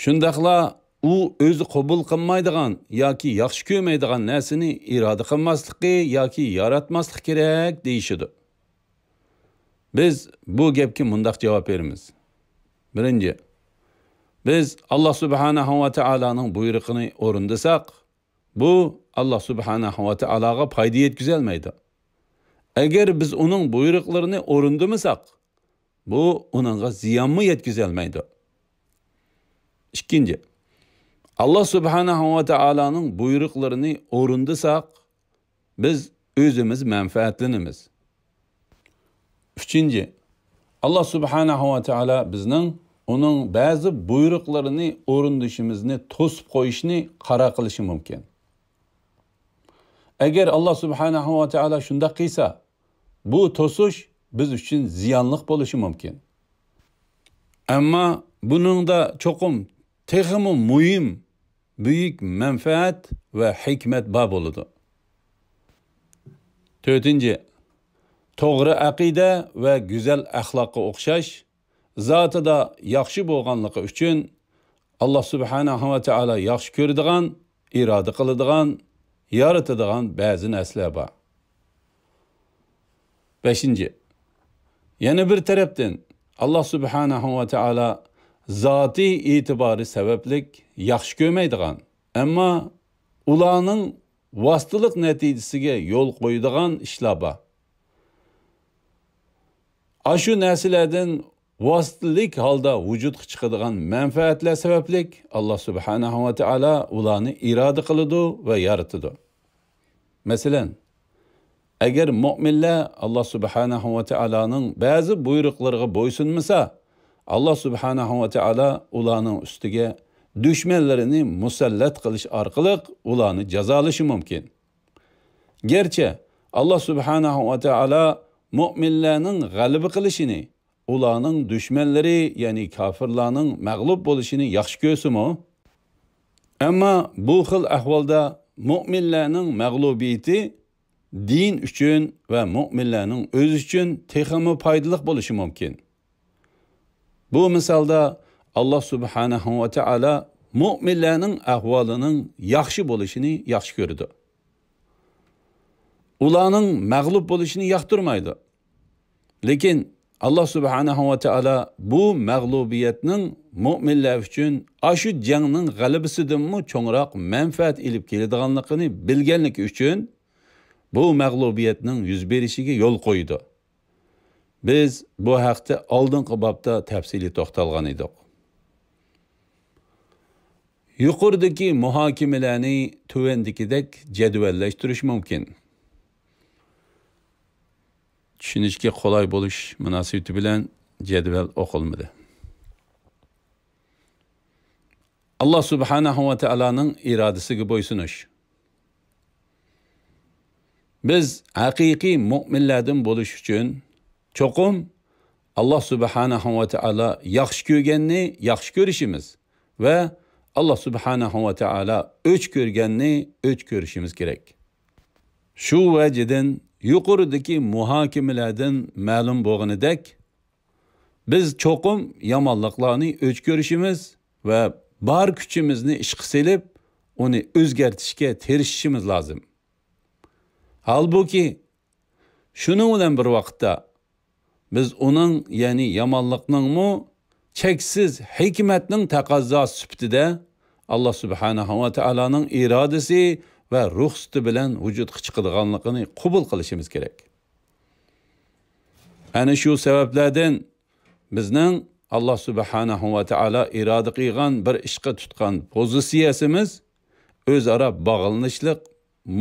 شۇنداقلا ئۇ ئۆزى قوبۇل قىلمايدىغان ياكى ياخشى كۆرمەيدىغان نەرسىنى ئىرادە قىلماسلىقى ياكى ياراتماسلىقى كېرەك دېيىشىدۇ. بىز بۇ گەپكە مۇنداق جاۋاب بېرىمىز. بىرىنچى، بىز ئاللا سۇبھانەھۇ ۋە تائالانىڭ بۇيرۇقىنى ئورۇندىساق، بۇ ئاللا سۇبھانەھۇ ۋە تائالاغا پايدا يەتكۈزەلمەيدۇ. ئەگەر بىز ئۇنىڭ بۇيرۇقلىرىنى ئورۇندىمىساق، بۇ ئۇنىڭغا زىيانمۇ يەتكۈزەلمەيدۇ. ئىككىنچى، ئاللا سۇبھانەھۇ ۋە تائالانىڭ بۇيرۇقلىرىنى ئورۇندىساق، بىز ئۆزىمىز مەنپەئەتلىنىمىز. ئۈچىنچى، ئاللا سۇبھانەھۇ ۋە تائالا بىزنىڭ ئۇنىڭ بەزى بۇيرۇقلىرىنى ئورۇندىشىمىزنى توسۇپ قويۇشنى قارار قىلىشى مۇمكىن. ئەگەر ئاللا سۇبھانەھۇ ۋە تائالا شۇنداق قىلسا، بۇ توسۇش بىز ئۈچۈن زىيانلىق بولۇشى مۇمكىن. ئەمما بۇنىڭدا چوقۇم تېخىمۇ مۇھىم، بۈيۈك مەنپەئەت ۋە ھېكمەت بار بولىدۇ. تۆتىنچى، توغرا ئەقىدە ۋە گۈزەل ئەخلاققا ئوخشاش، زاتىدا ياخشى بولغانلىقى ئۈچۈن، ئاللا سۇبھانەھۇ ۋە تائالا ياخشى كۆرىدىغان، ئىرادە قىلىدىغان، يارىتىدىغان بەزى نەرسىلەر بار. بەشىنچى، يەنە بىر تەرەپتىن، ئاللا سۇبھانەھۇ ۋە تائالا زاتىي ئېتىبارى سەۋەبلىك ياخشى كۆرمەيدىغان، ئەمما ئۇلارنىڭ ۋاسىتىلىق نەتىجىسىگە يول قويىدىغان ئىشلار بار. ئاشۇ نەرسىلەردىن ۋاسىتىلىك ھالدا ۋۇجۇدقا چىقىدىغان مەنپەئەتلەر سەۋەبلىك، ئاللا سۇبھانەھۇ ۋە تائالا ئۇلارنى ئىرادە قىلىدۇ ۋە يارىتىدۇ. مەسىلەن، ئەگەر مۆمىنلەر ئاللا سۇبھانەھۇ ۋە تائالانىڭ بەزى بۇيرۇقلىرىغا بويسۇنمىسا، ئاللا سۇبھانەھۇ ۋە تائالا ئۇلارنىڭ ئۈستىگە دۈشمەنلىرىنى مۇسەللەت قىلىش ئارقىلىق ئۇلارنى جازالىشى مۇمكىن. گەرچە ئاللا سۇبھانەھۇ ۋە تائالا مۆمىنلەرنىڭ غەلىبە قىلىشىنى، ئۇلارنىڭ دۈشمەنلىرى، يەنى كاپىرلارنىڭ مەغلۇپ بولۇشىنى ياخشى كۆرسىمۇ، ئەمما بۇ خىل ئەھۋالدا مۆمىنلەرنىڭ مەغلۇبىيىتى دىن ئۈچۈن ۋە مۆمىنلەرنىڭ ئۆزى ئۈچۈن تېخىمۇ پايدىلىق بولۇشى مۇمكىن. بۇ مىسالدا ئاللا سۇبھانەھۇ ۋە تائالا مۆمىنلەرنىڭ ئەھۋالىنىڭ ياخشى بولۇشىنى ياخشى كۆرىدۇ. ئۇلارنىڭ مەغلۇپ بولۇشىنى ياقتۇرمايدۇ. لېكىن ئاللا سۇبھانەھۇ ۋە تائالا بۇ مەغلۇبىيەتنىڭ مۆمىنلەر ئۈچۈن ئاشۇ جەڭنىڭ غەلىبىسىدىنمۇ چوڭراق مەنپەئەت ئېلىپ كېلىدىغانلىقىنى بىلگەنلىكى ئۈچۈن، بۇ مەغلۇبىيەتنىڭ يۈز بېرىشىگە يول قويىدۇ. بىز بۇ ھەقتە ئالدىنقى بابتا تەپسىلىي توختالغان ئىدۇق. يۇقىرىدىكى مۇھاكىمىلەرنى تۆۋەندىكىدەك جەدۋەللەشتۈرۈش مۇمكىن. چۈشىنىشكە قولاي بولۇش مۇناسىۋىتى بىلەن جەدۋەل ئوقۇلمىدى. ئاللا سۇبھانەھۇ ۋە تائالانىڭ ئىرادىسىگە بويسۇنۇش. بىز ھەقىقىي مۆمىنلەردىن بولۇش ئۈچۈن چوقۇم ئاللا سۇبھانەھۇ ۋە تائالا ياخشى كۆرگەننى ياخشى كۆرۈشىمىز ۋە ئاللا سۇبھانەھۇ ۋە تائالا ئۆچ كۆرگەننى ئۆچ كۆرۈشىمىز كېرەك. شۇ ۋەجىدىن يۇقىرىدىكى مۇھاكىمىلەردىن مەلۇم بولغىنىدەك، بىز چوقۇم يامانلىقلارنى ئۆچ كۆرۈشىمىز ۋە بار كۈچىمىزنى ئىشقا سېلىپ، ئۇنى ئۆزگەرتىشكە تىرىشىشىمىز لازىم. ھالبۇكى، شۇنىڭ بىلەن بىر ۋاقىتتا، بىز ئۇنىڭ، يەنى يامانلىقنىڭمۇ چەكسىز ھېكمەتنىڭ تەقەززاسى سۈپىتىدە ئاللا سۇبھانەھۇ ۋە تائالانىڭ ئىرادىسى ۋە رۇخسىتى بىلەن ۋۇجۇدقا چىقىدىغانلىقىنى قوبۇل قىلىشىمىز كېرەك. ئەنە شۇ سەۋەبلەردىن بىزنىڭ ئاللا سۇبھانەھۇ ۋە تائالا ئىرادە قىلغان بىر ئىشقا تۇتقان پوزىتسىيەسىمىز ئۆزئارا باغلىنىشلىق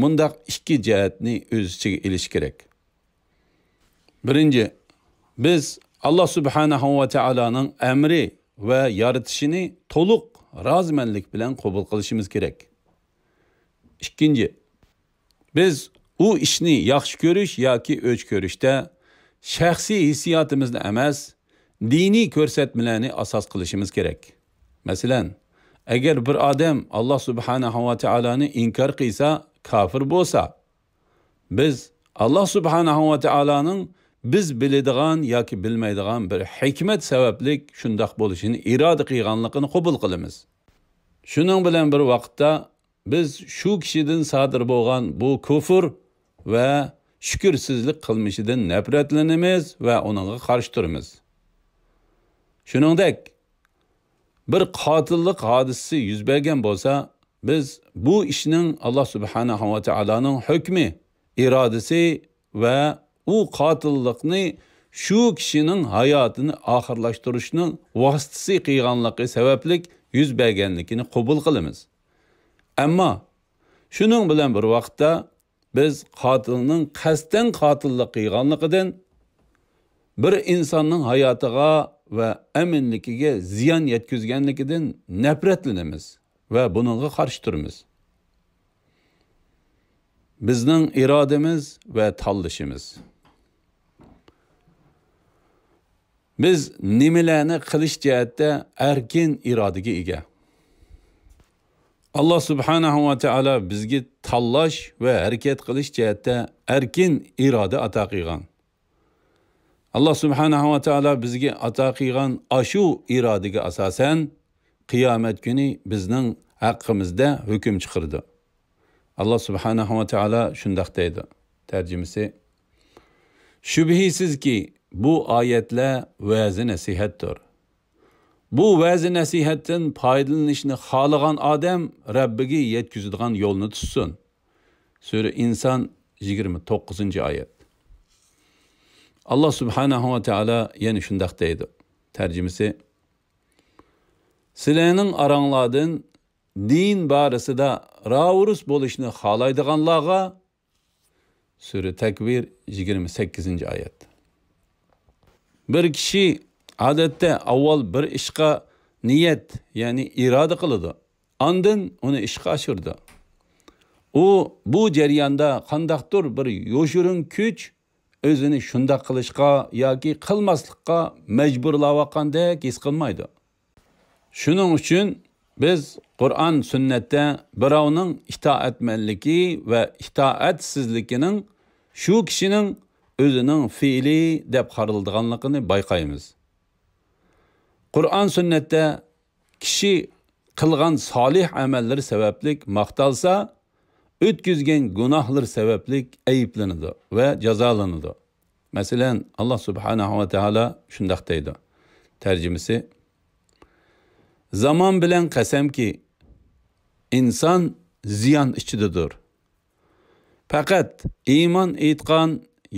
مۇنداق ئىككى جەھەتنى ئۆز ئىچىگە ئېلىش كېرەك. بىرىنچى، بىز ئاللا سۇبھانەھۇ ۋە تائالانىڭ ئەمرى ۋە يارىتىشىنى تولۇق رازىمەنلىك بىلەن قوبۇل قىلىشىمىز كېرەك. ئىككىنچى، بىز ئۇ ئىشنى ياخشى كۆرۈش ياكى ئۆچ كۆرۈشتە شەخسىي ھېسسىياتىمىزنى ئەمەس، دىنىي كۆرسەتمىلەرنى ئاساس قىلىشىمىز كېرەك. مەسىلەن، ئەگەر بىر ئادەم ئاللا سۇبھانەھۇ ۋە تائالانى ئىنكار قىلسا، كاپىر بولسا، بىز ئاللا سۇبھانەھۇ ۋە تائالانىڭ بىز بىلىدىغان ياكى بىلمەيدىغان بىر ھېكمەت سەۋەبلىك شۇنداق بولۇشىنى ئىرادە قىلغانلىقىنى قوبۇل قىلىمىز. شۇنىڭ بىلەن بىر ۋاقىتتا، بىز شۇ كىشىدىن سادىر بولغان بۇ كۇفر ۋە شۈكۈرسىزلىك قىلمىشىدىن نەپرەتلىنىمىز ۋە ئۇنىڭغا قارشى تۇرىمىز. شۇنىڭدەك، بىر قاتىللىق ھادىسىسى يۈز بەرگەن بولسا، بىز بۇ ئىشنىڭ ئاللا سۇبھانەھۇ ۋە تائالانىڭ ھۆكمى، ئىرادىسى ۋە ئۇ قاتىللىقنى شۇ كىشىنىڭ ھاياتىنى ئاخىرلاشتۇرۇشنىڭ ۋاسىتىسى قىلغانلىقى سەۋەبلىك يۈز بەرگەنلىكىنى قوبۇل قىلىمىز. ئەمما شۇنىڭ بىلەن بىر ۋاقىتتا، بىز قاتىلنىڭ قەستەن قاتىللىق قىلغانلىقىدىن، بىر ئىنساننىڭ ھاياتىغا ۋە ئەمىنلىكىگە زىيان يەتكۈزگەنلىكىدىن نەپرەتلىنىمىز ۋە بۇنىڭغا قارشى تۇرىمىز. بىزنىڭ ئىرادىمىز ۋە تاللىشىمىز. بىز نېمىلەرنى قىلىش جەھەتتە ئەركىن ئىرادىگە ئىگە. ئاللا سۇبھانەھۇ ۋە تائالا بىزگە تاللاش ۋە ھەرىكەت قىلىش جەھەتتە ئەركىن ئىرادە ئاتا قىلغان. ئاللا سۇبھانەھۇ ۋە تائالا بىزگە ئاتا قىلغان ئاشۇ ئىرادىگە ئاساسەن، قىيامەت كۈنى بىزنىڭ ھەققىمىزدە ھۆكۈم چىقىرىدۇ. ئاللا سۇبھانەھۇ ۋە تائالا شۇنداق دەيدۇ. تەرجىمىسى: شۈبھىسىزكى، بۇ ئايەتلەر ۋەزى نەسىھەتتۇر. بۇ ۋەزى نەسىھەتتىن پايدىلىنىشنى خالىغان ئادەم رەببىگە يەتكۈزىدىغان يولنى تۇتسۇن. سۈرە ئىنسان، يىگىرمە توققۇزىنچى ئايەت. ئاللا سۇبھانەھۇ ۋە تائالا يەنە شۇنداق دەيدۇ. تەرجىمىسى: سىلەرنىڭ ئاراڭلاردىن دىن بارىسىدا راۋۇرۇس بولۇشنى خالايدىغانلارغا، سۈرە تەكۋىر، يىگىرمە سەككىزىنچى ئايەت. بىر كىشى ئادەتتە ئاۋۋال بىر ئىشقا نىيەت، يەنى ئىرادە قىلىدۇ، ئاندىن ئۇنى ئىشقا ئاشۇرىدۇ. ئۇ بۇ جەرياندا قانداقتۇر بىر يوشۇرۇن كۈچ ئۆزىنى شۇنداق قىلىشقا ياكى قىلماسلىققا مەجبۇرلاۋاتقاندەك ھېس قىلمايدۇ. شۇنىڭ ئۈچۈن بىز قۇرئان سۈننەتتە بىراۋنىڭ ئىتائەتمەنلىكى ۋە ئىتائەتسىزلىكىنىڭ شۇ كىشىنىڭ ئۆزىنىڭ فېئىلى دەپ قارىلىدىغانلىقىنى بايقايمىز. قۇرئان سۈننەتتە كىشى قىلغان سالىھ ئەمەللىرى سەۋەبلىك ماختالسا، ئۆتكۈزگەن گۇناھلىرى سەۋەبلىك ئەيىبلىنىدۇ ۋە جازالىنىدۇ. مەسىلەن، ئاللا سۇبھانەھۇ ۋە تائالا شۇنداق دەيدۇ. تەرجىمىسى: زامان بىلەن قەسەمكى، ئىنسان زىيان ئىچىدىدۇر. پەقەت ئىمان ئېيتقان،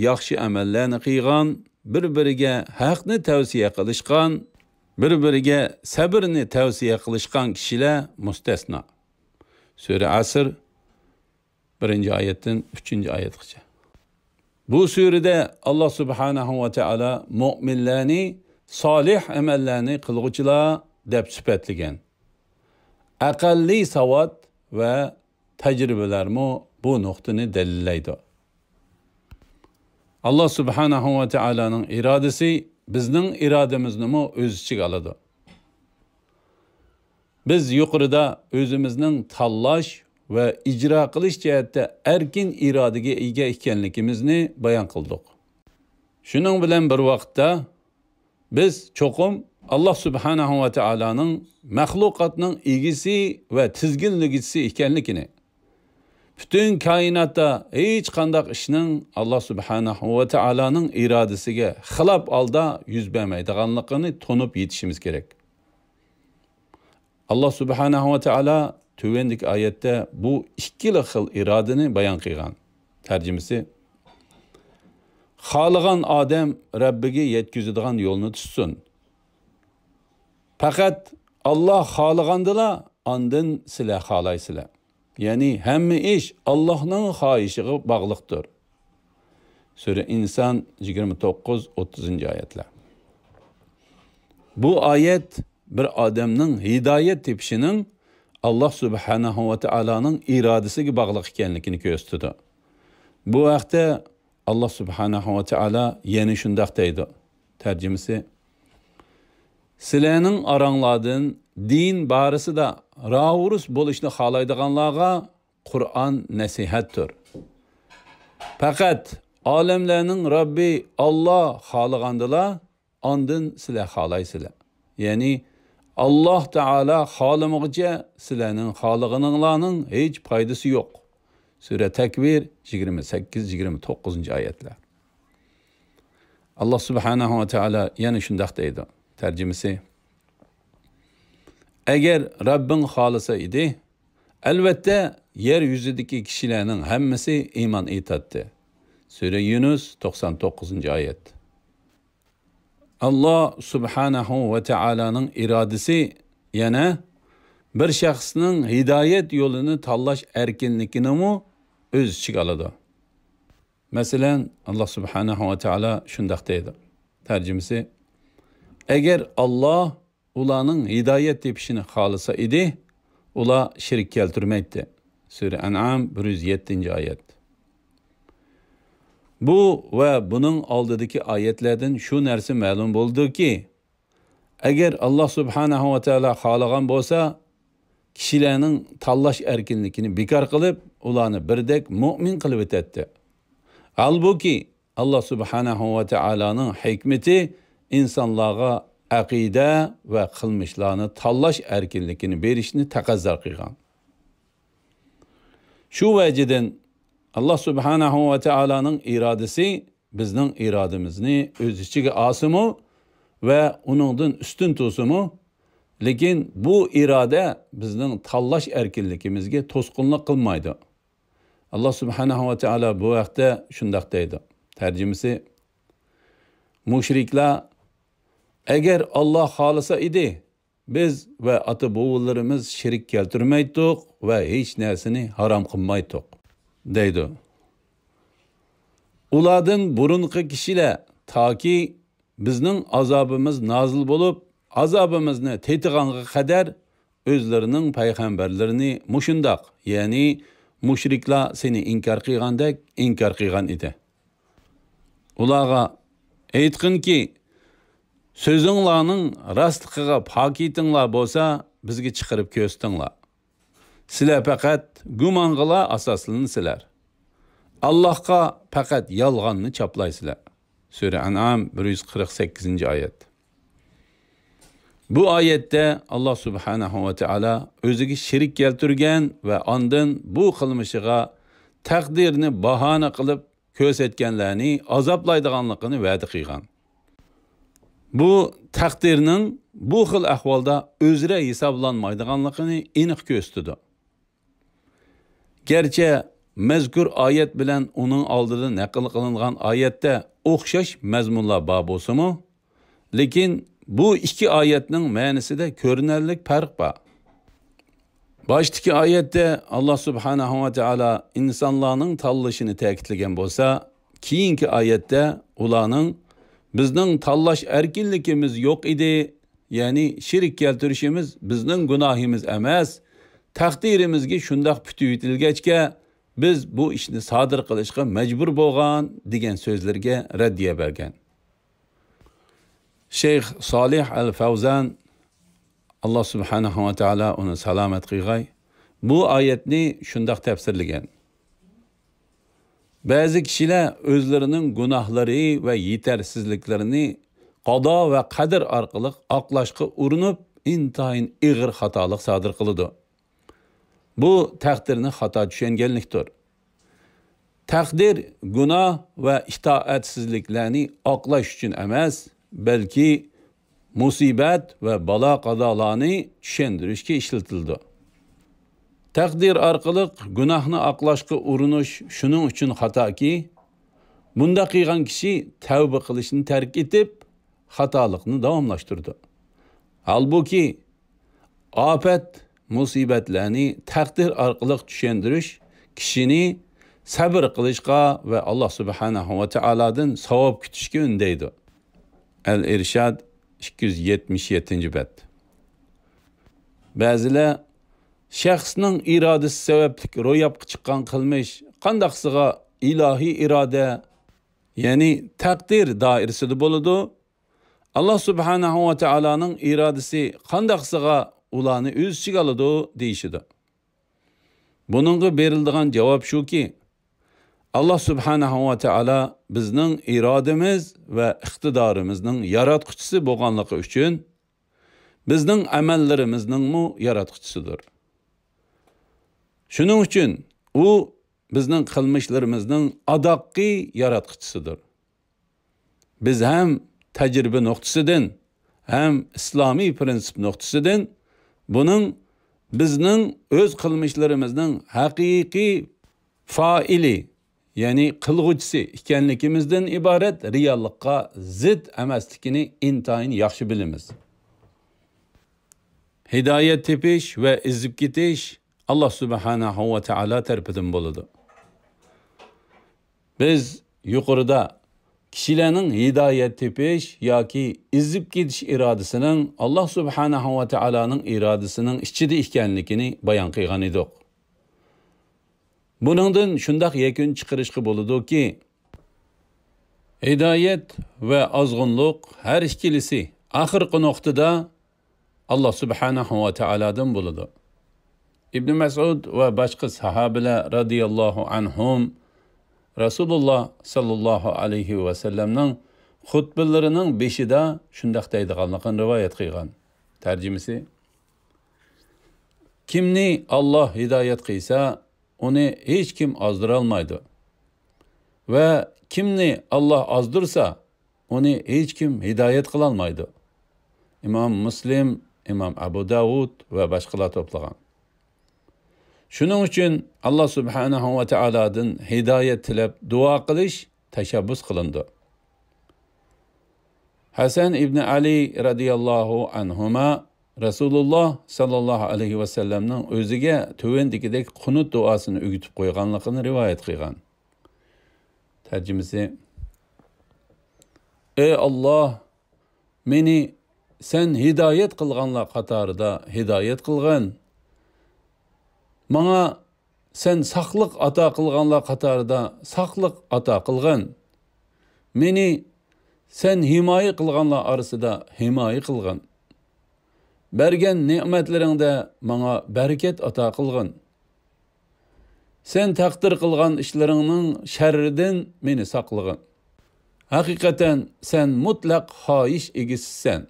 ياخشى ئەمەللەرنى قىلغان، بىر-بىرىگە ھەقنى تەۋسىيە قىلىشقان، بىر-بىرىگە سەبرنى تەۋسىيە قىلىشقان كىشىلەر مۇستەسنا. سۈرە ئەسر، بىرىنچى ئايەتتىن ئۈچىنچى ئايەتكىچە. بۇ سۈرىدە ئاللا سۇبھانەھۇ ۋە تائالا مۆمىنلەرنى سالىھ ئەمەللەرنى قىلغۇچىلار دەپ سۈپەتلىگەن. ئەقەللىي ساۋات ۋە تەجرىبىلەرمۇ بۇ نۇقتىنى دەلىللەيدۇ. ئاللا سۇبھانەھۇ ۋە تائالانىڭ ئىرادىسى بىزنىڭ ئىرادىمىزنىمۇ ئۆز ئىچىگە ئالىدۇ. بىز يۇقىرىدا ئۆزىمىزنىڭ تاللاش ۋە ئىجرا قىلىش جەھەتتە ئەركىن ئىرادىگە ئىگە ئىكەنلىكىمىزنى بايان قىلدۇق. شۇنىڭ بىلەن بىر ۋاقىتتا، بىز چوقۇم ئاللا سۇبھانەھۇ ۋە تائالانىڭ مەخلۇقاتنىڭ ئىگىسى ۋە تىزگىنلىگۈچىسى ئىكەنلىكىنى، پۈتۈن كائىناتتا ھېچقانداق ئىشنىڭ ئاللا سۇبھانەھۇ ۋە تائالانىڭ ئىرادىسىگە خىلاپ ھالدا يۈز بەرمەيدىغانلىقىنى تونۇپ يېتىشىمىز كېرەك. ئاللا سۇبھانەھۇ ۋە تائالا تۆۋەندىكى ئايەتتە بۇ ئىككىلا خىل ئىرادىنى بايان قىلغان. تەرجىمىسى: خالىغان ئادەم رەببىگە يەتكۈزىدىغان يولنى تۇتسۇن. پەقەت ئاللا خالىغاندىلا ئاندىن سىلەر خالايسىلەر. يەنى ھەممە ئىش ئاللانىڭ خاھىشىغا باغلىقتۇر. سۈرە ئىنسان، يىگىرمە توققۇز، ئوتتۇزىنچى ئايەتلەر. بۇ ئايەت بىر ئادەمنىڭ ھىدايەت تېپىشىنىڭ ئاللا سۇبھانەھۇ ۋە تائالانىڭ ئىرادىسىگە باغلىق ئىكەنلىكىنى كۆرسىتىدۇ. بۇ ھەقتە ئاللا سۇبھانەھۇ ۋە تائالا يەنە شۇنداق دەيدۇ. تەرجىمىسى: سىلەرنىڭ ئاراڭلاردىن دىن بارىسىدا راۋۇرۇس بولۇشنى خالايدىغانلارغا قۇرئان نەسىھەتتۇر. پەقەت ئالەملەرنىڭ رەببى ئاللا خالىغاندىلا، ئاندىن سىلەر خالايسىلەر. يەنى، ئاللا تائالا خالىمىغۇچە سىلەرنىڭ خالىغىنىڭلارنىڭ ھېچ پايدىسى يوق. سۈرە تەكۋىر، يىگىرمە سەككىز، يىگىرمە توققۇزىنچى ئايەتلەر. ئاللا سۇبھانەھۇ ۋە تائالا يەنە شۇنداق دەيدۇ. تەرجىمىسى: ئەگەر رەببىڭ خالىسا ئىدى، ئەلۋەتتە، يەر يۈزىدىكى كىشىلەرنىڭ ھەممىسى ئىمان ئېيتاتتى. سۈرە يۇنۇس، توقسان توققۇزىنچى ئايەت. ئاللا سۇبھانەھۇ ۋە تائالانىڭ ئىرادىسى يەنە بىر شەخسنىڭ ھىدايەت يولىنى تاللاش ئەركىنلىكىنىمۇ ئۆز ئىچىگە ئالىدۇ. مەسىلەن، ئاللا سۇبھانەھۇ ۋە تائالا شۇنداق دەيدۇ. تەرجىمىسى: ئەگەر ئاللا ئۇلارنىڭ ھىدايەت تېپىشىنى خالىسا ئىدى، ئۇلار شېرىك كەلتۈرمەيتتى. سۈرە ئەنئام، بىر يۈز يەتتىنچى ئايەت. بۇ ۋە بۇنىڭ ئالدىدىكى ئايەتلەردىن شۇ نەرسە مەلۇم بولىدۇكى، ئەگەر ئاللا سۇبھانەھۇ ۋە تائالا خالىغان بولسا، كىشىلەرنىڭ تاللاش ئەركىنلىكىنى بىكار قىلىپ، ئۇلارنى بىردەك مۆمىن قىلىۋېتەتتى. ھالبۇكى، ئاللا سۇبھانەھۇ ۋە تائالانىڭ ھېكمىتى ئىنسانلارغا ئەقىدە ۋە قىلمىشلارنى تاللاش ئەركىنلىكىنى بېرىشنى تەقەززا قىلغان. شۇ ۋەجىدىن، ئاللا سۇبھانەھۇ ۋە تائالانىڭ ئىرادىسى بىزنىڭ ئىرادىمىزنى ئۆز ئىچىگە ئالسىمۇ ۋە ئۇنىڭدىن ئۈستۈن تۇرسىمۇ، لېكىن بۇ ئىرادە بىزنىڭ تاللاش ئەركىنلىكىمىزگە توسقۇنلۇق قىلمايدۇ. ئاللا سۇبھانەھۇ ۋە تائالا بۇ ھەقتە شۇنداق دەيدۇ. تەرجىمىسى: مۇشرىكلار، ئەگەر ئاللا خالىسا ئىدى، بىز ۋە ئاتا-بوۋىلىرىمىز شېرىك كەلتۈرمەيتتۇق ۋە ھېچ نەرسىنى ھارام قىلمايتتۇق، دەيدۇ. ئۇلاردىن بۇرۇنقى كىشىلەر تاكى بىزنىڭ ئازابىمىز نازىل بولۇپ، ئازابىمىزنى تېتىغانغا قەدەر ئۆزلىرىنىڭ پەيغەمبەرلىرىنى مۇشۇنداق، يەنى مۇشرىكلار سېنى ئىنكار قىلغاندەك ئىنكار قىلغان ئىدى. ئۇلارغا ئېيتقىنكى، سۆزۈڭلارنىڭ راستلىقىغا پاكىتىڭلار بولسا، بىزگە چىقىرىپ كۆرسىتىڭلار. سىلەر پەقەت گۇمانغىلا ئاساسلىنىسىلەر. ئاللاھقا پەقەت يالغاننى چاپلايسىلەر. سۈرە ئەنئام، بىر يۈز قىرىق سەككىزىنچى ئايەت. بۇ ئايەتتە ئاللا سۇبھانەھۇ ۋە تائالا ئۆزىگە شېرىك كەلتۈرگەن ۋە ئاندىن بۇ قىلمىشىغا تەقدىرنى باھانە قىلىپ كۆرسەتكەنلەرنى ئازابلايدىغانلىقىنى ۋەدە قىلغان. بۇ تەقدىرنىڭ بۇ خىل ئەھۋالدا ئۆزرە ھېسابلانمايدىغانلىقىنى ئېنىق كۆرسىتىدۇ. گەرچە مەزكۇر ئايەت بىلەن ئۇنىڭ ئالدىدا نەقىل قىلىنغان ئايەتتە ئوخشاش مەزمۇنلار بار بولسىمۇ، لېكىن بۇ ئىككى ئايەتنىڭ مەنىسىدە كۆرۈنەرلىك پەرق بار. باشتىكى ئايەتتە ئاللا سۇبھانەھۇ ۋە تائالا ئىنسانلارنىڭ تاللىشىنى تەكىتلىگەن بولسا، كېيىنكى ئايەتتە ئۇلارنىڭ «بىزنىڭ تاللاش ئەركىنلىكىمىز يوق ئىدى، يەنى شېرىك كەلتۈرۈشىمىز بىزنىڭ گۇناھىمىز ئەمەس، تەقدىرىمىزگە شۇنداق پۈتۈۋېتىلگەچكە، بىز بۇ ئىشنى سادىر قىلىشقا مەجبۇر بولغان» دېگەن سۆزلىرىگە رەددىيە بەرگەن. شەيخ سالىھ ئەل فەۋزان، ئاللا سۇبھانەھۇ ۋە تائالا ئۇنى سالامەت قىلغاي، بۇ ئايەتنى شۇنداق تەپسىرلىگەن: بەزى كىشىلەر ئۆزلىرىنىڭ گۇناھلىرى ۋە يېتەرسىزلىكلىرىنى قازا ۋە قەدىر ئارقىلىق ئاقلاشقا ئۇرۇنۇپ، ئىنتايىن ئېغىر خاتالىق سادىر قىلىدۇ. بۇ تەقدىرنى خاتا چۈشەنگەنلىكتۇر. تەقدىر گۇناھ ۋە ئىتائەتسىزلىكلەرنى ئاقلاش ئۈچۈن ئەمەس، بەلكى مۇسىبەت ۋە بالا-قازالارنى چۈشەندۈرۈشكە ئىشلىتىلىدۇ. تەقدىر ئارقىلىق گۇناھنى ئاقلاشقا ئۇرۇنۇش شۇنىڭ ئۈچۈن خاتاكى، بۇنداق قىلغان كىشى تەۋبە قىلىشنى تەرك ئېتىپ، خاتالىقنى داۋاملاشتۇرىدۇ. ھالبۇكى، ئاپەت، مۇسىبەتلەرنى تەقدىر ئارقىلىق چۈشەندۈرۈش كىشىنى سەبر قىلىشقا ۋە ئاللا سۇبھانەھۇ ۋە تائالادىن ساۋاب كۈتۈشكە ئۈندەيدۇ. ئەل ئىرشاد، ئىككى يۈز يەتمىش يەتتىنچى بەت. بەزىلەر شەخسنىڭ ئىرادىسى سەۋەبلىك روياپقا چىققان قىلمىش قانداقسىغا ئىلاھىي ئىرادە، يەنى تەقدىر دائىرىسىدە بولىدۇ، ئاللا سۇبھانەھۇ ۋە تائالانىڭ ئىرادىسى قانداقسىغا ئۇلارنى ئۆز ئىچىگە ئالىدۇ دېيىشىدۇ. بۇنىڭغا بېرىلىدىغان جاۋاب شۇكى، ئاللا سۇبھانەھۇ ۋە تائالا بىزنىڭ ئىرادىمىز ۋە ئىقتىدارىمىزنىڭ ياراتقۇچىسى بولغانلىقى ئۈچۈن، بىزنىڭ ئەمەللىرىمىزنىڭمۇ ياراتقۇچىسىدۇر. شۇنىڭ ئۈچۈن ئۇ بىزنىڭ قىلمىشلىرىمىزنىڭ ئاداققى ياراتقۇچىسىدۇر. بىز ھەم تەجرىبە نۇقتىسىدىن، ھەم ئىسلامىي پىرىنسىپ نۇقتىسىدىن بۇنىڭ بىزنىڭ ئۆز قىلمىشلىرىمىزنىڭ ھەقىقىي فائىلى، يەنى قىلغۇچىسى ئىكەنلىكىمىزدىن ئىبارەت رېئاللىققا زىت ئەمەسلىكىنى ئىنتايىن ياخشى بىلىمىز. ھىدايەت تېپىش ۋە ئېزىپ كېتىش ئاللا سۇبھانەھۇ ۋە تائالا تەرىپىدىن بولىدۇ. بىز يۇقىرىدا كىشىلەرنىڭ ھىدايەت تېپىش ياكى ئېزىپ كېتىش ئىرادىسىنىڭ ئاللا سۇبھانەھۇ ۋە تائالانىڭ ئىرادىسىنىڭ ئىچىدە ئىكەنلىكىنى بايان قىلغان ئىدۇق. بۇنىڭدىن شۇنداق يەكۈن چىقىرىشقا بولىدۇكى، ھىدايەت ۋە ئازغۇنلۇق ھەر ئىككىلىسى ئاخىرقى نۇقتىدا ئاللا سۇبھانەھۇ ۋە تائالادىن بولىدۇ. ئىبنى مەسئۇد ۋە باشقا ساھابىلەر رەزىياللاھۇ ئەنھۇم رەسۇلۇللا ساللاللاھۇ ئەلەيھى ۋەسەللەمنىڭ خۇتبىلىرىنىڭ بېشىدا شۇنداق دەيدىغانلىقىنى رىۋايەت قىلغان. تەرجىمىسى: كىمنى ئاللا ھىدايەت قىلسا، ئۇنى ھېچكىم ئازدۇرالمايدۇ. ۋە كىمنى ئاللا ئازدۇرسا، ئۇنى ھېچكىم ھىدايەت قىلالمايدۇ. ئىمام مۇسلىم، ئىمام ئەبۇ داۋۇد ۋە باشقىلار توپلىغان. شۇنىڭ ئۈچۈن ئاللا سۇبھانەھۇ ۋە تائالادىن ھىدايەت تىلەپ دۇئا قىلىش تەشەببۇس قىلىنىدۇ. ھەسەن ئىبنى ئەلى رەزىياللاھۇ ئەنھۇما رەسۇلۇللا ساللاللاھۇ ئەلەيھى ۋەسەللەمنىڭ ئۆزىگە تۆۋەندىكىدەك قۇنۇت دۇئاسىنى ئۆگىتىپ قويغانلىقىنى رىۋايەت قىلغان. تەرجىمىسى: ئەي ئاللا، مېنى سەن ھىدايەت قىلغانلار قاتارىدا ھىدايەت قىلغىن. ماڭا سەن ساقلىق ئاتا قىلغانلار قاتارىدا ساقلىق ئاتا قىلغىن. مېنى سەن ھىمايە قىلغانلار ئارىسىدا ھىمايە قىلغىن. بەرگەن نېمەتلىرىڭدە ماڭا بەرىكەت ئاتا قىلغىن. سەن تەقدىر قىلغان ئىشلىرىڭنىڭ شەررىدىن مېنى ساقلىغىن. ھەقىقەتەن سەن مۇتلەق خاھىش ئىگىسىسەن.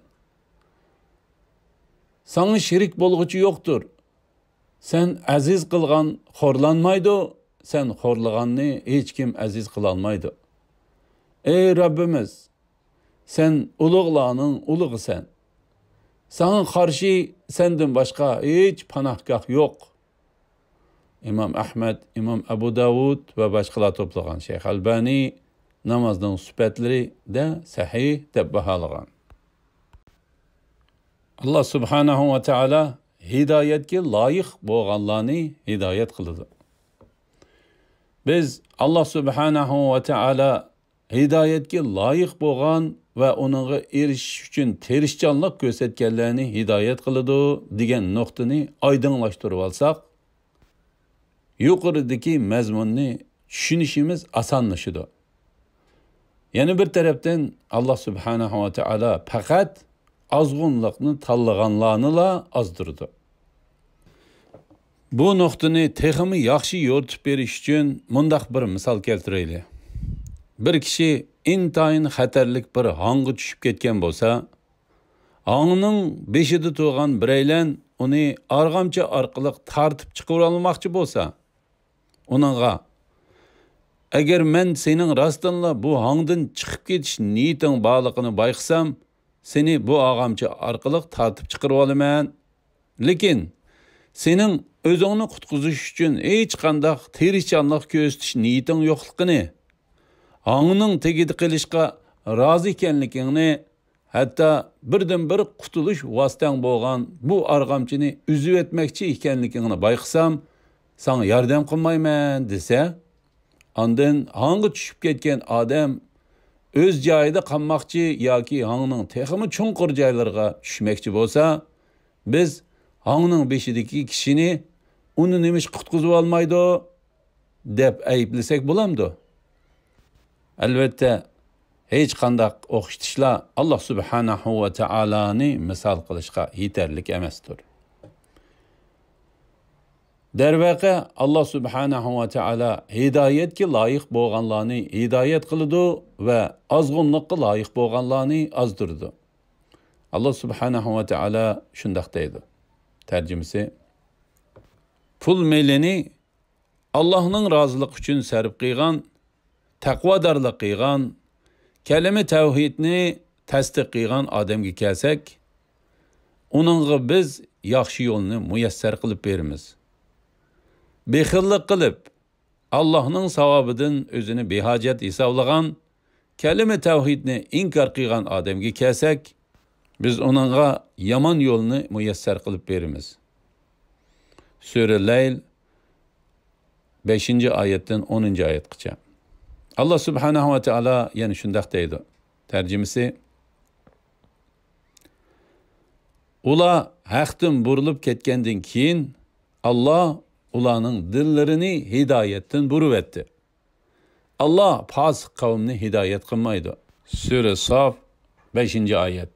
ساڭا شېرىك بولغۇچى يوقتۇر. سەن ئەزىز قىلغان خورلانمايدۇ، سەن خورلىغاننى ھېچكىم ئەزىز قىلالمايدۇ. ئەي رەببىمىز، سەن ئۇلۇغلارنىڭ ئۇلۇغىسەن. ساڭا قارشى سەندىن باشقا ھېچ پاناھگاھ يوق. ئىمام ئەھمەد، ئىمام ئەبۇ داۋۇد ۋە باشقىلار توپلىغان. شەيخ ئەلبانى نامازنىڭ سۈپەتلىرىدە سەھىھ دەپ باھالىغان. ئاللا سۇبھانەھۇ ۋە تائالا ھىدايەتكە لايىق بولغانلارنى ھىدايەت قىلىدۇ. بىز ئاللا سۇبھانەھۇ ۋە تائالا ھىدايەتكە لايىق بولغان ۋە ئۇنىڭغا ئېرىشىش ئۈچۈن تىرىشچانلىق كۆرسەتكەنلەرنى ھىدايەت قىلىدۇ دېگەن نۇقتىنى ئايدىڭلاشتۇرۇۋالساق، يۇقىرىدىكى مەزمۇننى چۈشىنىشىمىز ئاسانلىشىدۇ. يەنە بىر تەرەپتىن، ئاللا سۇبھانەھۇ ۋە تائالا پەقەت ئازغۇنلۇقنى تاللىغانلارنىلا ئازدۇرىدۇ. بۇ نۇقتىنى تېخىمۇ ياخشى يورۇتۇپ بېرىش ئۈچۈن مۇنداق بىر مىسال كەلتۈرەيلى. بىر كىشى ئىنتايىن خەتەرلىك بىر ھاڭغا چۈشۈپ كەتكەن بولسا، ھاڭنىڭ بېشىدا تۇرغان بىرەيلەن ئۇنى ئارغامچا ئارقىلىق تارتىپ چىقىرىۋالماقچى بولسا، ئۇنىڭغا، ئەگەر مەن سېنىڭ راستتىنلا بۇ ھاڭدىن چىقىپ كېتىش نىيىتىڭ بارلىقىنى بايقىسام، سېنى بۇ ئارغامچا ئارقىلىق تارتىپ چىقىرىۋالىمەن. لېكىن سېنىڭ ئۆزۈڭنى قۇتقۇزۇش ئۈچۈن ھېچقانداق تىرىشچانلىق كۆرسىتىش نىيىتىڭ يوقلۇقىنى، ھاڭنىڭ تېگىدە قېلىشقا رازى ئىكەنلىكىڭنى، ھەتتا بىردىنبىر قۇتۇلۇش ۋاسىتەڭ بولغان بۇ ئارغامچىنى ئۈزۈۋەتمەكچى ئىكەنلىكىڭنى بايقىسام، ساڭا ياردەم قىلمايمەن دېسە، ئاندىن ھاڭغا چۈشۈپ كەتكەن ئادەم ئۆز جايىدا قالماقچى ياكى ھاڭنىڭ تېخىمۇ چوڭقۇر جايلىرىغا چۈشمەكچى بولسا، بىز ھاڭنىڭ بېشىدىكى كىشىنى ئۇنى نېمىشقا قۇتقۇزۇۋالمايدۇ دەپ ئەيىبلىسەك بولامدۇ؟ ئەلۋەتتە، ھېچقانداق ئوخشىتىشلار ئاللا سۇبھانەھۇ ۋە تائالانى مىسال قىلىشقا يېتەرلىك ئەمەستۇر. دەرۋەقە، ئاللا سۇبھانەھۇ ۋە تائالا ھىدايەتكە لايىق بولغانلارنى ھىدايەت قىلىدۇ ۋە ئازغۇنلۇققا لايىق بولغانلارنى ئازدۇرىدۇ. ئاللا سۇبھانەھۇ ۋە تائالا شۇنداق دەيدۇ. تەرجىمىسى: پۇل مېلىنى ئاللاھنىڭ رازىلىقى ئۈچۈن سەرپ قىلغان، تەقۋادارلىق قىلغان، كەلىمە تەۋھىدنى تەستىق قىلغان ئادەمگە كەلسەك، ئۇنىڭغا بىز ياخشى يولنى مۇيەسسەر قىلىپ بېرىمىز. بېخىللىق قىلىپ، ئاللاھنىڭ ساۋابىدىن ئۆزىنى بىھاجەت ھېسابلىغان، كەلىمە تەۋھىدنى ئىنكار قىلغان ئادەمگە كەلسەك، بىز ئۇنىڭغا يامان يولنى مۇيەسسەر قىلىپ بېرىمىز. سۈرە لەيل، بەشىنچى ئايەتتىن ئونىنچى ئايەتقىچە. ئاللا سۇبھانەھۇ ۋە تائالا يەنە شۇنداق دەيدۇ. تەرجىمىسى: ئۇلار ھەقتىن بۇرۇلۇپ كەتكەندىن كېيىن، ئاللا ئۇلارنىڭ دىللىرىنى ھىدايەتتىن بۇرۇۋەتتى. ئاللا پاسىق قەۋمنى ھىدايەت قىلمايدۇ. سۈرە ساف، بەشىنچى ئايەت.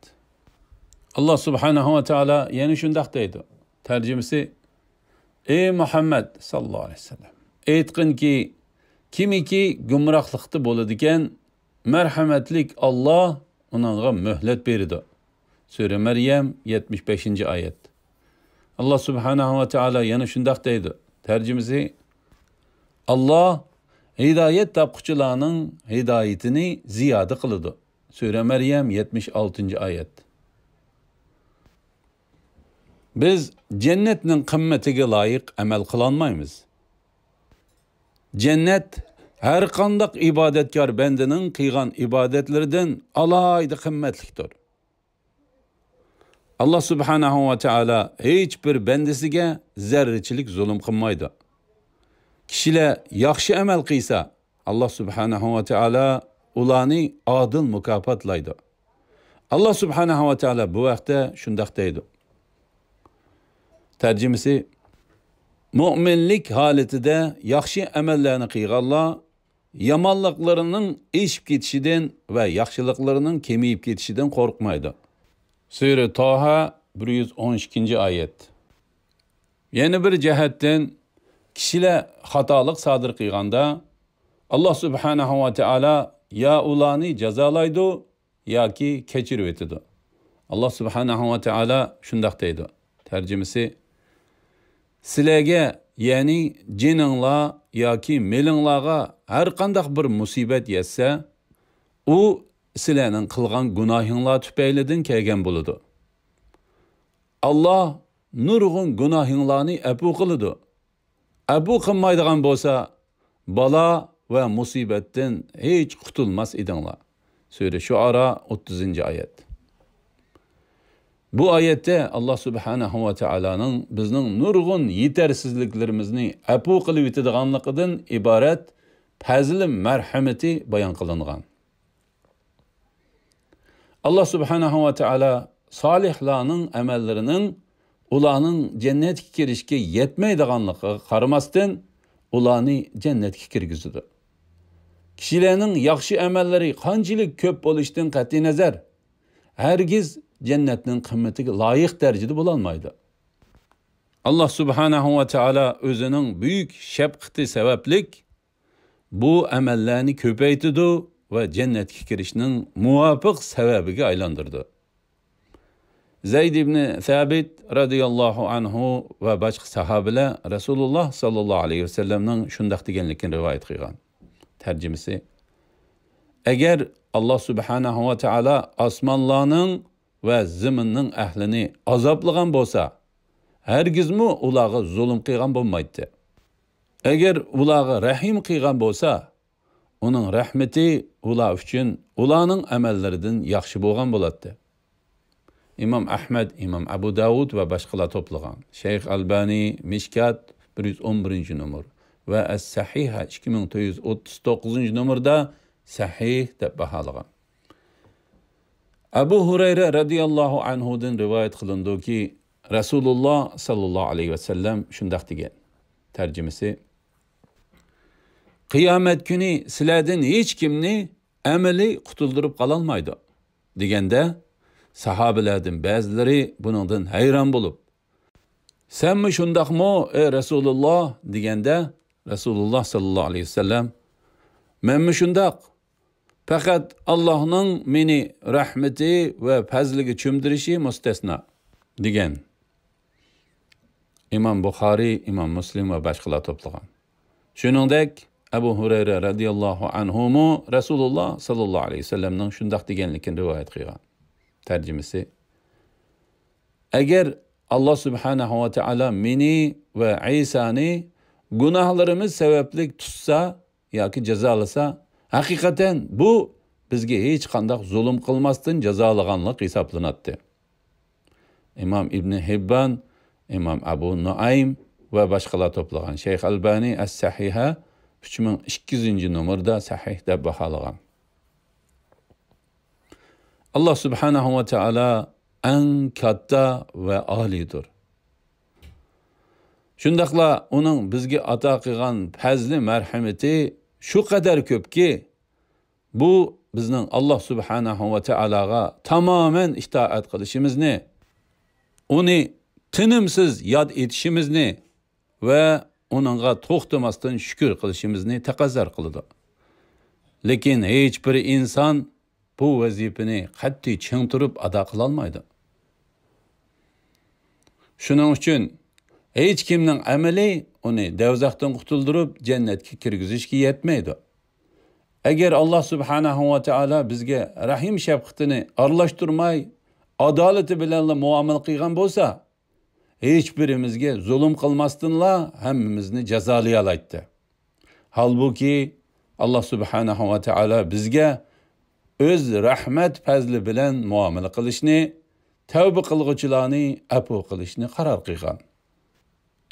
ئاللا سۇبھانەھۇ ۋە تائالا يەنە شۇنداق دەيدۇ. تەرجىمىسى: ئەي مۇھەممەد ساللاللاھۇ ئەلەيھى ۋەسەللەم، ئېيتقىنكى، كىمكى گۇمراھلىقتا بولىدىكەن، مەرھەمەتلىك ئاللا ئۇنىڭغا مۆھلەت بېرىدۇ. سۈرە مەريەم، يەتمىش بەشىنچى ئايەت. ئاللا سۇبھانەھۇ ۋە تائالا يەنە شۇنداق دەيدۇ. تەرجىمىسى: ئاللا ھىدايەت تاپقۇچىلارنىڭ ھىدايىتىنى زىيادە قىلىدۇ. سۈرە مەريەم، يەتمىش ئالتىنچى ئايەت. بىز جەننەتنىڭ قىممىتىگە لايىق ئەمەل قىلالمايمىز. جەننەت ھەر قانداق ئىبادەتكار بەندىنىڭ قىلغان ئىبادەتلىرىدىن ئالاھىدە قىممەتلىكتۇر. ئاللا سۇبھانەھۇ ۋە تائالا ھېچ بىر بەندىسىگە زەررىچىلىك زۇلۇم قىلمايدۇ. كىشىلەر ياخشى ئەمەل قىلسا، ئاللا سۇبھانەھۇ ۋە تائالا ئۇلارنى ئادىل مۇكاپاتلايدۇ. ئاللا سۇبھانەھۇ ۋە تائالا بۇ ھەقتە شۇنداق دەيدۇ. تەرجىمىسى: مۆمىنلىك ھالىتىدە ياخشى ئەمەللەرنى قىلغانلار يامانلىقلىرىنىڭ ئېشىپ كېتىشىدىن ۋە ياخشىلىقلىرىنىڭ كېمىيىپ كېتىشىدىن قورقمايدۇ. سۈرە تاھا، بىر يۈز ئون ئىككىنچى ئايەت. يەنە بىر جەھەتتىن، كىشىلەر خاتالىق سادىر قىلغاندا، ئاللا سۇبھانەھۇ ۋە تائالا يا ئۇلارنى جازالايدۇ، ياكى كەچۈرۈۋېتىدۇ. ئاللا سۇبھانەھۇ ۋە تائالا شۇنداق دەيدۇ. تەرجىمىسى: سىلەرگە، يەنى جېنىڭلار ياكى مېلىڭلارغا ھەر قانداق بىر مۇسىبەت يەتسە، ئۇ سىلەرنىڭ قىلغان گۇناھىڭلار تۈپەيلىدىن كەلگەن بولىدۇ. ئاللا نۇرغۇن گۇناھىڭلارنى ئەپۇ قىلىدۇ. ئەپۇ قىلمايدىغان بولسا، بالا ۋە مۇسىبەتتىن ھېچ قۇتۇلماس ئىدىڭلار. سۈرە شۇئارا، ئوتتۇزىنچى ئايەت. بۇ ئايەتتە ئاللا سۇبھانەھۇ ۋە تائالانىڭ بىزنىڭ نۇرغۇن يېتەرسىزلىكلىرىمىزنى ئەپۇ قىلىۋېتىدىغانلىقىدىن ئىبارەت پەزلى مەرھىمىتى بايان قىلىنغان. ئاللا سۇبھانەھۇ ۋە تائالا سالىھلارنىڭ ئەمەللىرىنىڭ ئۇلارنىڭ جەننەتكە كىرىشكە يەتمەيدىغانلىقىغا قارىماستىن، ئۇلارنى جەننەتكە كىرگۈزىدۇ. كىشىلەرنىڭ ياخشى ئەمەللىرى قانچىلىك كۆپ بولۇشتىن قەتئىينەزەر، ھەرگىز جەننەتنىڭ قىممىتىگە لايىق دەرىجىدە بولالمايدۇ. ئاللا سۇبھانەھۇ ۋە تائالا ئۆزىنىڭ بۈيۈك شەپقىتى سەۋەبلىك بۇ ئەمەللەرنى كۆپەيتىدۇ ۋە جەننەتكە كىرىشنىڭ مۇۋاپىق سەۋەبىگە ئايلاندۇرىدۇ. زەيد ئىبنى سابىت رەزىياللاھۇ ئەنھۇ ۋە باشقا ساھابىلەر رەسۇلۇللا ساللاللاھۇ ئەلەيھى ۋەسەللەمنىڭ شۇنداق دېگەنلىكىنى رىۋايەت قىلغان. تەرجىمىسى: ئەگەر ئاللا سۇبھانەھۇ ۋە تائالا ئاسمانلارنىڭ ۋە زېمىننىڭ ئەھلىنى ئازابلىغان بولسا، ھەرگىزمۇ ئۇلارغا زۇلۇم قىلغان بولمايتتى. ئەگەر ئۇلارغا رەھىم قىلغان بولسا، ئۇنىڭ رەھمىتى ئۇلار ئۈچۈن ئۇلارنىڭ ئەمەللىرىدىن ياخشى بولغان بولاتتى. ئىمام ئەھمەد، ئىمام ئەبۇ داۋۇد ۋە باشقىلار توپلىغان. شەيخ ئەلبانى، مىشكات، بىر يۈز ئون بىرىنچى نومۇر ۋە ئەس سەھىھە، ئىككى مىڭ تۆت يۈز ئوتتۇز توققۇزىنچى نومۇردا سەھىھ دەپ باھالىغان. ئەبۇ ھۇرەيرە رەزىياللاھۇ ئەنھۇدىن رىۋايەت قىلىنىدۇكى، رەسۇلۇللا ساللاللاھۇ ئەلەيھى ۋەسەللەم شۇنداق دېگەن. تەرجىمىسى: قىيامەت كۈنى سىلەردىن ھېچكىمنى ئەمىلى قۇتۇلدۇرۇپ قالالمايدۇ، دېگەندە، ساھابىلەردىن بەزىلىرى بۇنىڭدىن ھەيران بولۇپ، «سەنمۇ شۇنداقمۇ، ئەي رەسۇلۇللا؟» دېگەندە، رەسۇلۇللا ساللاللاھۇ ئەلەيھى ۋەسەللەم، «مەنمۇ شۇنداق. پەقەت ئاللاھنىڭ مېنى رەھمىتى ۋە پەزلىگە چۆمدۈرۈشى مۇستەسنا» دېگەن. ئىمام بۇخارىي، ئىمام مۇسلىم ۋە باشقىلار توپلىغان. شۇنىڭدەك ئەبۇ ھۇرەيرە رەزىياللاھۇ ئەنھۇمۇ رەسۇلۇللا ساللاللاھۇ ئەلەيھى ۋەسەللەمنىڭ شۇنداق دېگەنلىكىنى رىۋايەت قىلغان. تەرجىمىسى: ئەگەر ئاللا سۇبھانەھۇ ۋە تائالا مېنى ۋە ئەيسانى گۇناھلىرىمىز سەۋەبلىك تۇتسا ياكى جازالىسا، ھەقىقەتەن بۇ بىزگە ھېچقانداق زۇلۇم قىلماستىن جازالىغانلىق ھېسابلىناتتى. ئىمام ئىبنى ھىببان، ئىمام ئەبۇ نۇئەيم ۋە باشقىلار توپلىغان. شەيخ ئەلبانى ئەس-سەھىھە ئۈچ مىڭ ئىككى يۈزىنچى نومۇردا سەھىھ دەپ باھالىغان. ئاللا سۇبھانەھۇ ۋە تائالا ئەڭ كاتتا ۋە ئالىيدۇر. شۇنداقلا ئۇنىڭ بىزگە ئاتا قىلغان پەزلى مەرھىمىتى شۇ قەدەر كۆپكى، بۇ بىزنىڭ ئاللا سۇبھانەھۇ ۋە تائالاغا تامامەن ئىتائەت قىلىشىمىزنى، ئۇنى تىنىمسىز ياد ئېتىشىمىزنى ۋە ئۇنىڭغا توختىماستىن شۈكۈر قىلىشىمىزنى تەقەززا قىلىدۇ. لېكىن ھېچ بىر ئىنسان بۇ ۋەزىپىنى قەتئىي چىڭ تۇرۇپ ئادا قىلالمايدۇ. شۇنىڭ ئۈچۈن ھېچ كىمنىڭ ئەمىلى ئۇنى دەۋزەختىن قۇتۇلدۇرۇپ، جەننەتكە كىرگۈزۈشكە يەتمەيدۇ. ئەگەر ئاللا سۇبھانەھۇ ۋە تائالا بىزگە رەھىم شەپقىتىنى ئارىلاشتۇرماي، ئادالىتى بىلەنلا مۇئامىلە قىلغان بولسا، ھېچ بىرىمىزگە زۇلۇم قىلماستىنلا ھەممىمىزنى جازالىيالايتتى. ھالبۇكى، ئاللا سۇبھانەھۇ ۋە تائالا بىزگە ئۆز رەھمەت پەزلى بىلەن مۇئامىلە قىلىشنى، تەۋبە قىلغۇچىلارنى ئەپۇ قىلىشنى قارار قىلغان.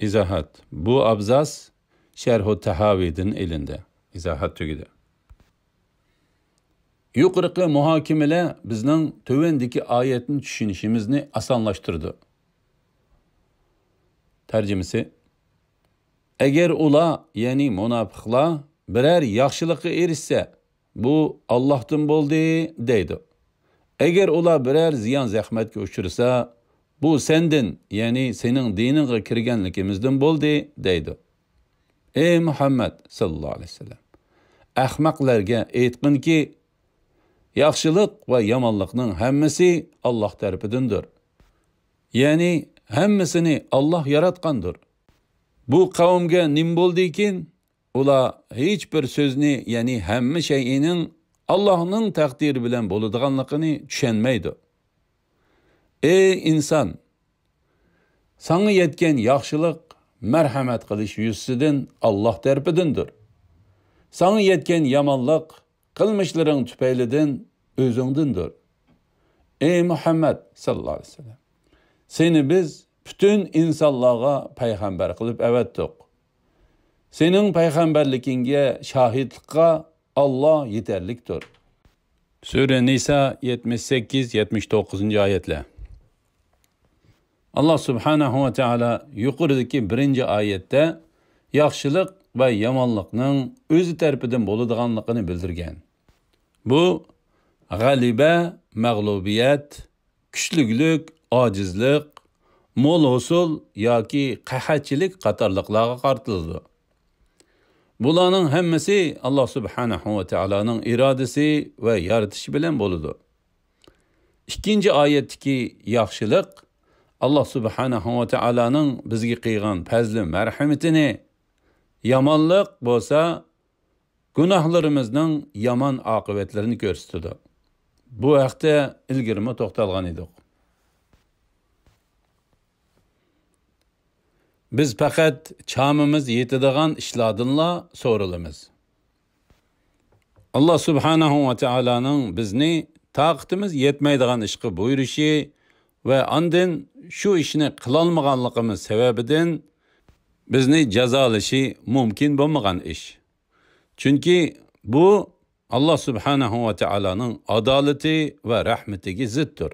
ئىزاھات. بۇ ئابزاس شەرھۇ تەھاۋىدىن ئېلىندى. ئىزاھات تۈگىدى. يۇقىرىقى مۇھاكىمىلەر بىزنىڭ تۆۋەندىكى ئايەتنى چۈشىنىشىمىزنى ئاسانلاشتۇرىدۇ. تەرجىمىسى: ئەگەر ئۇلار، يەنى مۇناپىقلار، بىرەر ياخشىلىققا ئېرىشسە، بۇ ئاللاھتىن بولدى، دەيدۇ. ئەگەر ئۇلار بىرەر زىيان-زەخمەتكە ئۇچرىسا، بۇ سەندىن، يەنى سېنىڭ دىنىڭغا كىرگەنلىكىمىزدىن بولدى، دەيدۇ. ئەي مۇھەممەد ساللاللاھۇ ئەلەيھى ۋەسەللەم، ئەخمەقلەرگە ئېيتقىنكى، ياخشىلىق ۋە يامانلىقنىڭ ھەممىسى ئاللاھ تەرىپىدىندۇر. يەنى ھەممىسىنى ئاللاھ ياراتقاندۇر. بۇ قەۋمگە نېمە بولدىكىن؟ ئۇلار ھېچ بىر سۆزنى، يەنى ھەممە شەيئىنىڭ ئاللاھنىڭ تەقدىرى بىلەن بولىدىغانلىقىنى چۈشەنمەيدۇ. ئەي ئىنسان! ساڭا يەتكەن ياخشىلىق مەرھەمەت قىلىش يۈزىسىدىن ئاللاھ تەرىپىدىندۇر. ساڭا يەتكەن يامانلىق قىلمىشلىرىڭ تۈپەيلىدىن ئۆزۈڭدىندۇر. ئەي مۇھەممەد ساللاللاھۇ ئەلەيھى ۋەسەللەم! سېنى بىز پۈتۈن ئىنسانلارغا پەيغەمبەر قىلىپ ئەۋەتتۇق. سېنىڭ پەيغەمبەرلىكىڭگە شاھىتلىققا ئاللاھ يېتەرلىكتۇر. سۈرە نىسا، يەتمىش سەككىز، يەتمىش توققۇزىنچى ئايەتلەر. ئاللاھ سۇبھانەھۇ ۋە تائالا يۇقىرىدىكى بىرىنچى ئايەتتە ياخشىلىق ۋە يامانلىقنىڭ ئۆزى تەرىپىدىن بولىدىغانلىقىنى بىلدۈرگەن. بۇ غەلىبە، مەغلۇبىيەت، كۈچلۈكلۈك، ئاجىزلىق، مول ھوسۇل ياكى قەھەتچىلىك قاتارلىقلارغا قارىتىلىدۇ. بۇلارنىڭ ھەممىسى ئاللاھ سۇبھانەھۇ ۋە تائالانىڭ ئىرادىسى ۋە يارىتىشى بىلەن بولىدۇ. ئىككىنچى ئايەتتىكى ياخشىلىق ئاللاھ سۇبھانەھۇ ۋە تائالانىڭ بىزگە قىلغان پەزلى مەرھىمىتىنى، يامانلىق بولسا گۇناھلىرىمىزنىڭ يامان ئاقىۋەتلىرىنى كۆرسىتىدۇ. بۇ ھەقتە ئىلگىرىمۇ توختالغان ئىدۇق. بىز پەقەت چامىمىز يېتىدىغان ئىشلاردىنلا سورىلىمىز. ئاللاھ سۇبھانەھۇ ۋە تائالانىڭ بىزنى تاقىتىمىز يەتمەيدىغان ئىشقا بۇيرۇشى ۋە ئاندىن شۇ ئىشنى قىلالمىغانلىقىمىز سەۋەبىدىن بىزنى جازالىشى مۇمكىن بولمىغان ئىش. چۈنكى بۇ ئاللاھ سۇبھانەھۇ ۋە تائالانىڭ ئادالىتى ۋە رەھمىتىگە زىتتۇر.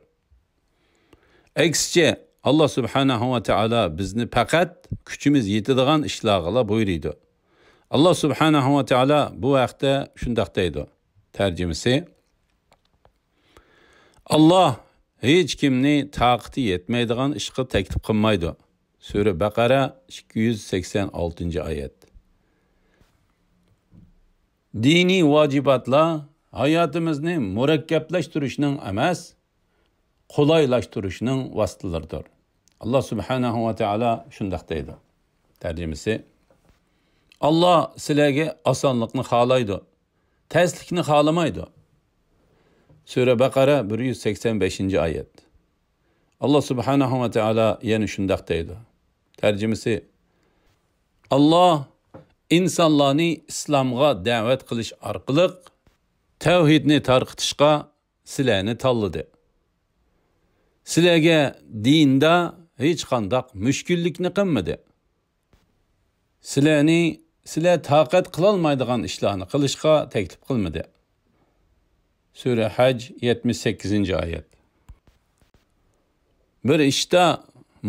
ئەكسىچە، ئاللاھ سۇبھانەھۇ ۋە تائالا بىزنى پەقەت كۈچىمىز يېتىدىغان ئىشلارغىلا بۇيرۇيدۇ. ئاللاھ سۇبھانەھۇ ۋە تائالا بۇ ھەقتە شۇنداق دەيدۇ. تەرجىمىسى: ئاللاھ ھېچكىمنى تاقىتى يەتمەيدىغان ئىشقا تەكلىپ قىلمايدۇ. سۈرە بەقەرە، ئىككى يۈز سەكسەن ئالتىنچى ئايەت. دىنىي ۋاجىباتلار ھاياتىمىزنى مۇرەككەپلەشتۈرۈشنىڭ ئەمەس، قولايلاشتۇرۇشنىڭ ۋاسىتىلىرىدۇر. ئاللا سۇبھانەھۇ ۋە تائالا شۇنداق دەيدۇ. تەرجىمىسى: ئاللا سىلەرگە ئاسانلىقنى خالايدۇ، تەسلىكنى خالىمايدۇ. سۈرە بەقەرە، بىر يۈز سەكسەن بەشىنچى ئايەت. ئاللا سۇبھانەھۇ ۋە تائالا يەنە شۇنداق دەيدۇ. تەرجىمىسى: ئاللا ئىنسانلارنى ئىسلامغا دەۋەت قىلىش ئارقىلىق تەۋھىدنى تارقىتىشقا سىلەرنى تاللىدى. سىلەرگە دىندا ھېچقانداق مۈشكۈللۈكنى قىلمىدى. سىلەرنى سىلەر تاقەت قىلالمايدىغان ئىشلارنى قىلىشقا تەكلىپ قىلمىدى. سۈرە ھەج، يەتمىش سەككىزىنچى ئايەت. بىر ئىشتا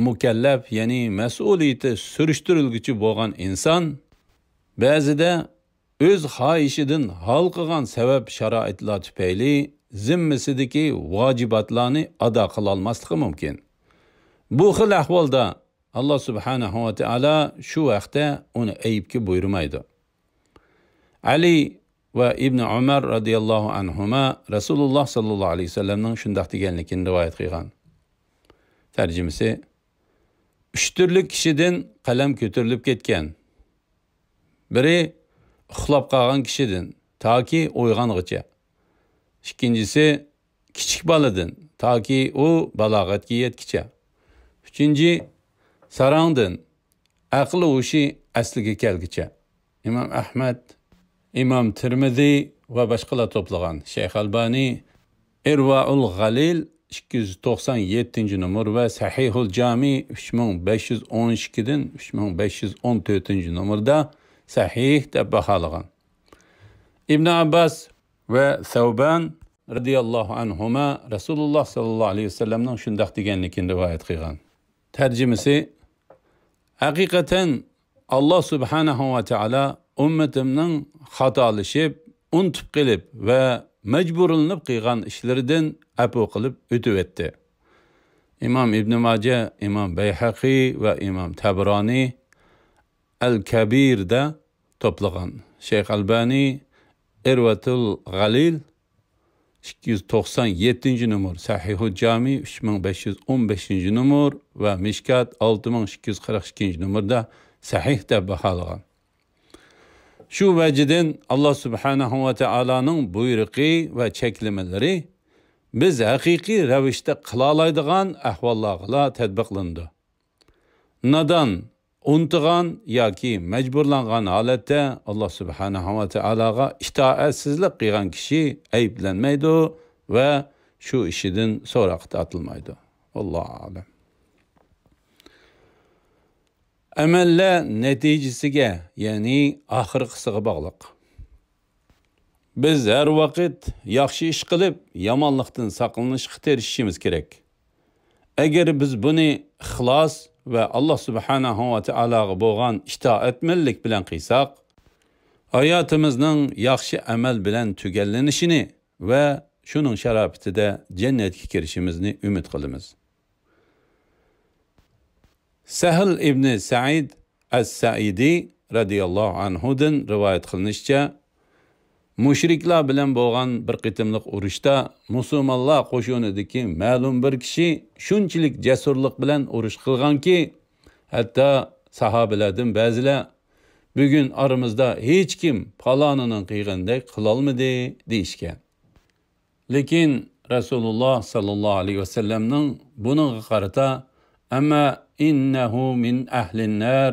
مۇكەللەپ، يەنى مەسئۇلىيىتى سۈرۈشتۈرۈلگۈچى بولغان ئىنسان بەزىدە ئۆز خاھىشىدىن ھالقىغان سەۋەب شارائىتلار تۈپەيلى زىممىسىدىكى ۋاجىباتلارنى ئادا قىلالماسلىقى مۇمكىن. بۇ خىل ئەھۋالدا ئاللا سۇبھانەھۇ ۋە تائالا شۇ ھەقتە ئۇنى ئەيىبكە بۇيرۇمايدۇ. ئەلى ۋە ئىبنى ئۆمەر رەزىياللاھۇ ئەنھۇما رەسۇلۇللا ساللاللاھۇ ئەلەيھى ۋەسەللەمنىڭ شۇنداق دېگەنلىكىنى رىۋايەت قىلغان. تەرجىمىسى: ئۈچ تۈرلۈك كىشىدىن قەلەم كۆتۈرۈلۈپ كەتكەن. بىرى، ئۇخلاپ قالغان كىشىدىن تاكى ئويغانغىچە. ئىككىنچىسى، كىچىك بالىدىن تاكى ئۇ بالاغەتكە يەتكىچە. ئۈچىنچى، ساراڭدىن ئەقلى ھوشى ئەسلىگە كەلگۈچە. ئىمام ئەھمەد، ئىمام تىرمىزى ۋە باشقىلار توپلىغان. شەيخ ئەلبانى ئىرۋائۇل غەلىل ئىككى يۈز توقسان يەتتىنچى نومۇر ۋە سەھىھۇل جامى ئۈچ مىڭ بەش يۈز ئون ئىككىدىن ئۈچ مىڭ بەش يۈز ئون تۆتىنچى نومۇردا سەھىھ دەپ باھالىغان. ئىبن ئابباس ۋە سەۋبان رەزىياللاھۇ ئەنھۇما رەسۇلۇللا ساللاللاھۇ ئەلەيھى ۋەسەللەمنىڭ شۇنداق دېگەنلىكىنى رىۋايەت قىلغان. تەرجىمىسى: ھەقىقەتەن، ئاللا سۇبھانەھۇ ۋە تائالا ئۈممىتىمنىڭ خاتالىشىپ، ئۇنتۇپ قېلىپ ۋە مەجبۇرلىنىپ قىلغان ئىشلىرىدىن ئەپۇ قىلىپ ئۆتۈۋەتتى. ئىمام ئىبنى ماجە، ئىمام بەيھەقى ۋە ئىمام تەبرانى ئەل كەبىردە توپلىغان. شەيخ ئەلبانى ئىرۋەتۇل غەلىل ئىككى يۈز توقسان يەتتىنچى نومۇر، سەھىھۇ جامى ئۈچ مىڭ بەش يۈز ئون بەشىنچى نومۇر ۋە مىشكات ئالتە مىڭ ئىككى يۈز قىرىق ئىككىنچى نومۇردا سەھىھ دەپ باھالىغان. شۇ ۋەجىدىن ئاللا سۇبھانەھۇ ۋە تائالانىڭ بۇيرۇقى ۋە چەكلىمىلىرى بىز ھەقىقىي رەۋىشتە قىلالايدىغان ئەھۋاللارغىلا تەتبىقلىنىدۇ. نادان، ئۇنتۇغان ياكى مەجبۇرلانغان ھالەتتە ئاللا سۇبھانەھۇ ۋە تائالاغا ئىتائەتسىزلىك قىلغان كىشى ئەيىبلەنمەيدۇ ۋە شۇ ئىشىدىن سوراققا تارتىلمايدۇ. ۋاللاھۇ ئەلەم. ئەمەللەر نەتىجىسىگە، يەنى ئاخىرقىسىغا باغلىق. بىز ھەر ۋاقىت ياخشى ئىش قىلىپ، يامانلىقتىن ساقلىنىشقا تىرىشىشىمىز كېرەك. ئەگەر بىز بۇنى ئىخلاس ۋە ئاللا سۇبھانەھۇ ۋە تائالاغا بولغان ئىتائەتمەنلىك بىلەن قىلساق، ھاياتىمىزنىڭ ياخشى ئەمەل بىلەن تۈگەللىنىشىنى ۋە شۇنىڭ شاراپىتىدە جەننەتكە كىرىشىمىزنى ئۈمىد قىلىمىز. سەھل ئىبنى سەئىد ئەس-سەئىدى رەزىياللاھۇ ئەنھۇدىن رىۋايەت قىلىنىشىچە، مۇشرىكلار بىلەن بولغان بىر قېتىملىق ئۇرۇشتا مۇسۇلمانلار قوشۇنىدىكى مەلۇم بىر كىشى شۇنچىلىك جەسۇرلۇق بىلەن ئۇرۇش قىلغانكى، ھەتتا ساھابىلەردىن بەزىلەر، «بۈگۈن ئارىمىزدا ھېچكىم پالانىنىڭ قىلغىنىدەك قىلالمىدى» دېيىشكەن. لېكىن رەسۇلۇللا ساللاللاھۇ ئەلەيھى ۋەسەللەمنىڭ بۇنىڭغا قارىتا، «ئەمما ئىننەھۇ مىن ئەھلىن نار،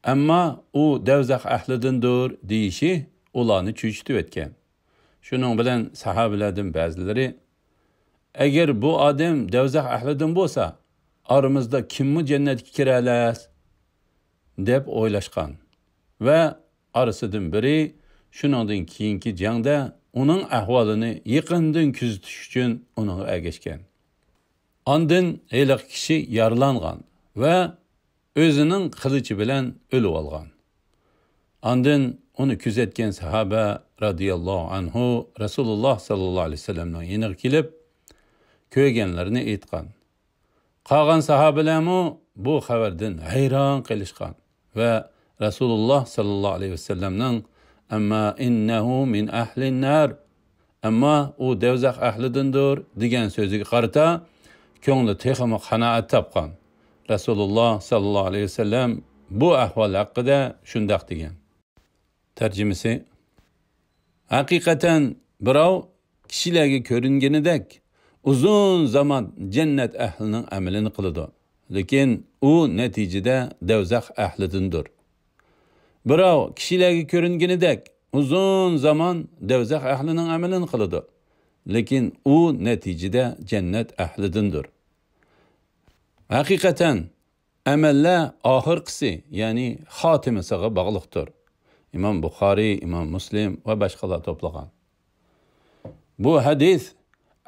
ئەمما ئۇ دەۋزەخ ئەھلىدىندۇر» دېيىشى ئۇلارنى چۆچۈتۈۋەتكەن. شۇنىڭ بىلەن ساھابىلەردىن بەزىلىرى، «ئەگەر بۇ ئادەم دەۋزەخ ئەھلىدىن بولسا، ئارىمىزدا كىممۇ جەننەتكە كىرەلەس؟» دەپ ئويلاشقان ۋە ئارىسىدىن بىرى شۇنىڭدىن كېيىنكى جەڭدە ئۇنىڭ ئەھۋالىنى يېقىندىن كۆزىتىش ئۈچۈن ئۇنىڭغا ئەگەشكەن. ئاندىن ھېلىقى كىشى يارىلانغان ۋە ئۆزىنىڭ قىلىچى بىلەن ئۆلۈۋالغان. ئاندىن ئۇنى كۆزەتكەن ساھابە رەزىياللاھۇ ئەنھۇ رەسۇلۇللا ساللاللاھۇ ئەلەيھى ۋەسەللەمنىڭ يېنىغا كېلىپ، كۆرگەنلىرىنى ئېيتقان. قالغان ساھابىلەرمۇ بۇ خەۋەردىن ھەيران قېلىشقان ۋە رەسۇلۇللا ساللاللاھۇ ئەلەيھى ۋەسەللەمنىڭ «ئەمما ئىننەھۇ مىن ئەھلىن نار، ئەمما ئۇ دەۋزەخ ئەھلىدىندۇر» دېگەن سۆزىگە قارىتا كۆڭلى تېخىمۇ قانائەت تاپقان. رەسۇلۇللا ساللاللاھۇ ئەلەيھى ۋەسەللەم بۇ ئەھۋال ھەققىدە شۇنداق دېگەن. تەرجىمىسى: ھەقىقەتەن بىراۋ كىشىلەرگە كۆرۈنگىنىدەك ئۇزۇن زامان جەننەت ئەھلىنىڭ ئەمىلىنى قىلىدۇ، لېكىن ئۇ نەتىجىدە دەۋزەخ ئەھلىدىندۇر. بىراۋ كىشىلەرگە كۆرۈنگىنىدەك ئۇزۇن زامان دەۋزەخ ئەھلىنىڭ ئەمىلىنى قىلىدۇ، لېكىن ئۇ نەتىجىدە جەننەت ئەھلىدىندۇر. ھەقىقەتەن ئەمەللەر ئاخىرقىسى، يەنى خاتىمىسىغا باغلىقتۇر. ئىمام بۇخارىي، ئىمام مۇسلىم ۋە باشقىلار توپلىغان. بۇ ھەدىس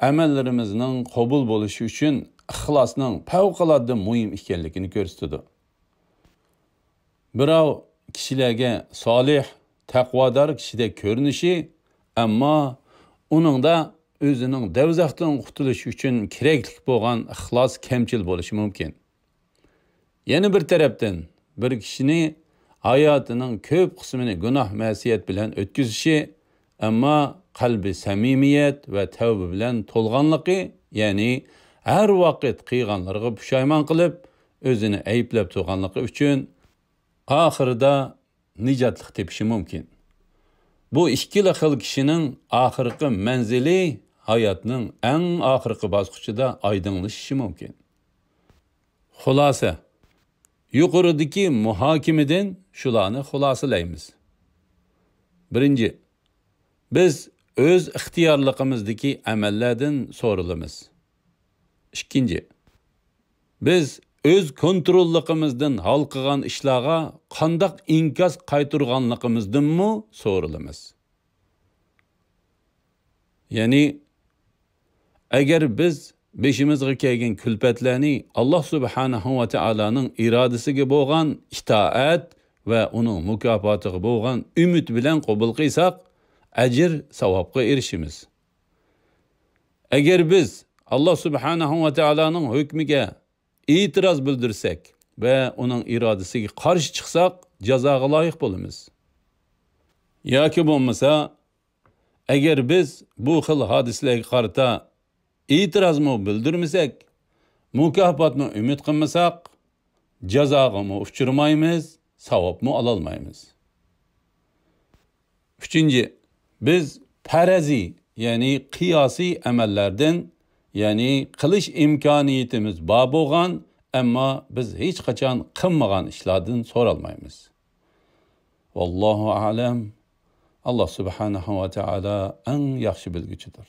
ئەمەللىرىمىزنىڭ قوبۇل بولۇشى ئۈچۈن ئىخلاسنىڭ پەۋقۇلئاددە مۇھىم ئىكەنلىكىنى كۆرسىتىدۇ. بىراۋ كىشىلەرگە سالىھ، تەقۋادار كىشىدەك كۆرۈنۈشى، ئەمما ئۇنىڭدا ئۆزىنىڭ دەۋزەختىن قۇتۇلۇش ئۈچۈن كېرەكلىك بولغان ئىخلاس كەمچىل بولۇشى مۇمكىن. يەنە بىر تەرەپتىن، بىر كىشىنى ھاياتىنىڭ كۆپ قىسمىنى گۇناھ-مەسىيەت بىلەن ئۆتكۈزۈشى، ئەمما قەلبى سەمىمىيەت ۋە تەۋبە بىلەن تولغانلىقى، يەنى ھەر ۋاقىت قىلغانلىرىغا پۇشايمان قىلىپ، ئۆزىنى ئەيىبلەپ تۇرغانلىقى ئۈچۈن ئاخىرىدا نىجاتلىق تېپىشى مۇمكىن. بۇ ئىككىلا خىل كىشىنىڭ ئاخىرقى مەنزىلى ھاياتنىڭ ئەڭ ئاخىرقى باسقۇچىدا ئايدىڭلىشىشى مۇمكىن. خۇلاسە، يۇقىرىدىكى مۇھاكىمىدىن شۇلارنى خۇلاسىلەيمىز. بىرىنچى، بىز ئۆز ئىختىيارلىقىمىزدىكى ئەمەللەردىن سورىلىمىز. ئىككىنچى، بىز ئۆز كونتروللۇقىمىزدىن ھالقىغان ئىشلارغا قانداق ئىنكاس قايتۇرغانلىقىمىزدىنمۇ سورىلىمىز. يەنى، ئەگەر بىز بېشىمىزغا كەلگەن كۈلپەتلەرنى ئاللا سۇبھانەھۇ ۋە تائالانىڭ ئىرادىسىگە بولغان ئىتائەت ۋە ئۇنىڭ مۇكاپاتىغا بولغان ئۈمىد بىلەن قوبۇل قىلساق، ئەجىر، ساۋابقا ئېرىشىمىز. ئەگەر بىز ئاللا سۇبھانەھۇ ۋە تائالانىڭ ھۆكمىگە ئېتىراز بىلدۈرسەك ۋە ئۇنىڭ ئىرادىسىگە قارشى چىقساق، جازاغا لايىق بولىمىز. ياكى بولمىسا، ئەگەر بىز بۇ خىل ھادىسىلەرگە قارىتا ئېتىرازمۇ بىلدۈرمىسەك، مۇكاپاتنى ئۈمىد قىلمىساق، جازاغىمۇ ئۇچرىمايمىز، ساۋابمۇ ئالالمايمىز. ئۈچىنچى، بىز پەرەزىي، يەنى قىياسىي ئەمەللەردىن، يەنى قىلىش ئىمكانىيىتىمىز بار بولغان، ئەمما بىز ھېچقاچان قىلمىغان ئىشلاردىن سورالمايمىز. ۋاللاھۇ ئەلەم. ئاللا سۇبھانەھۇ ۋە تائالا ئەڭ ياخشى بىلگۈچىدۇر.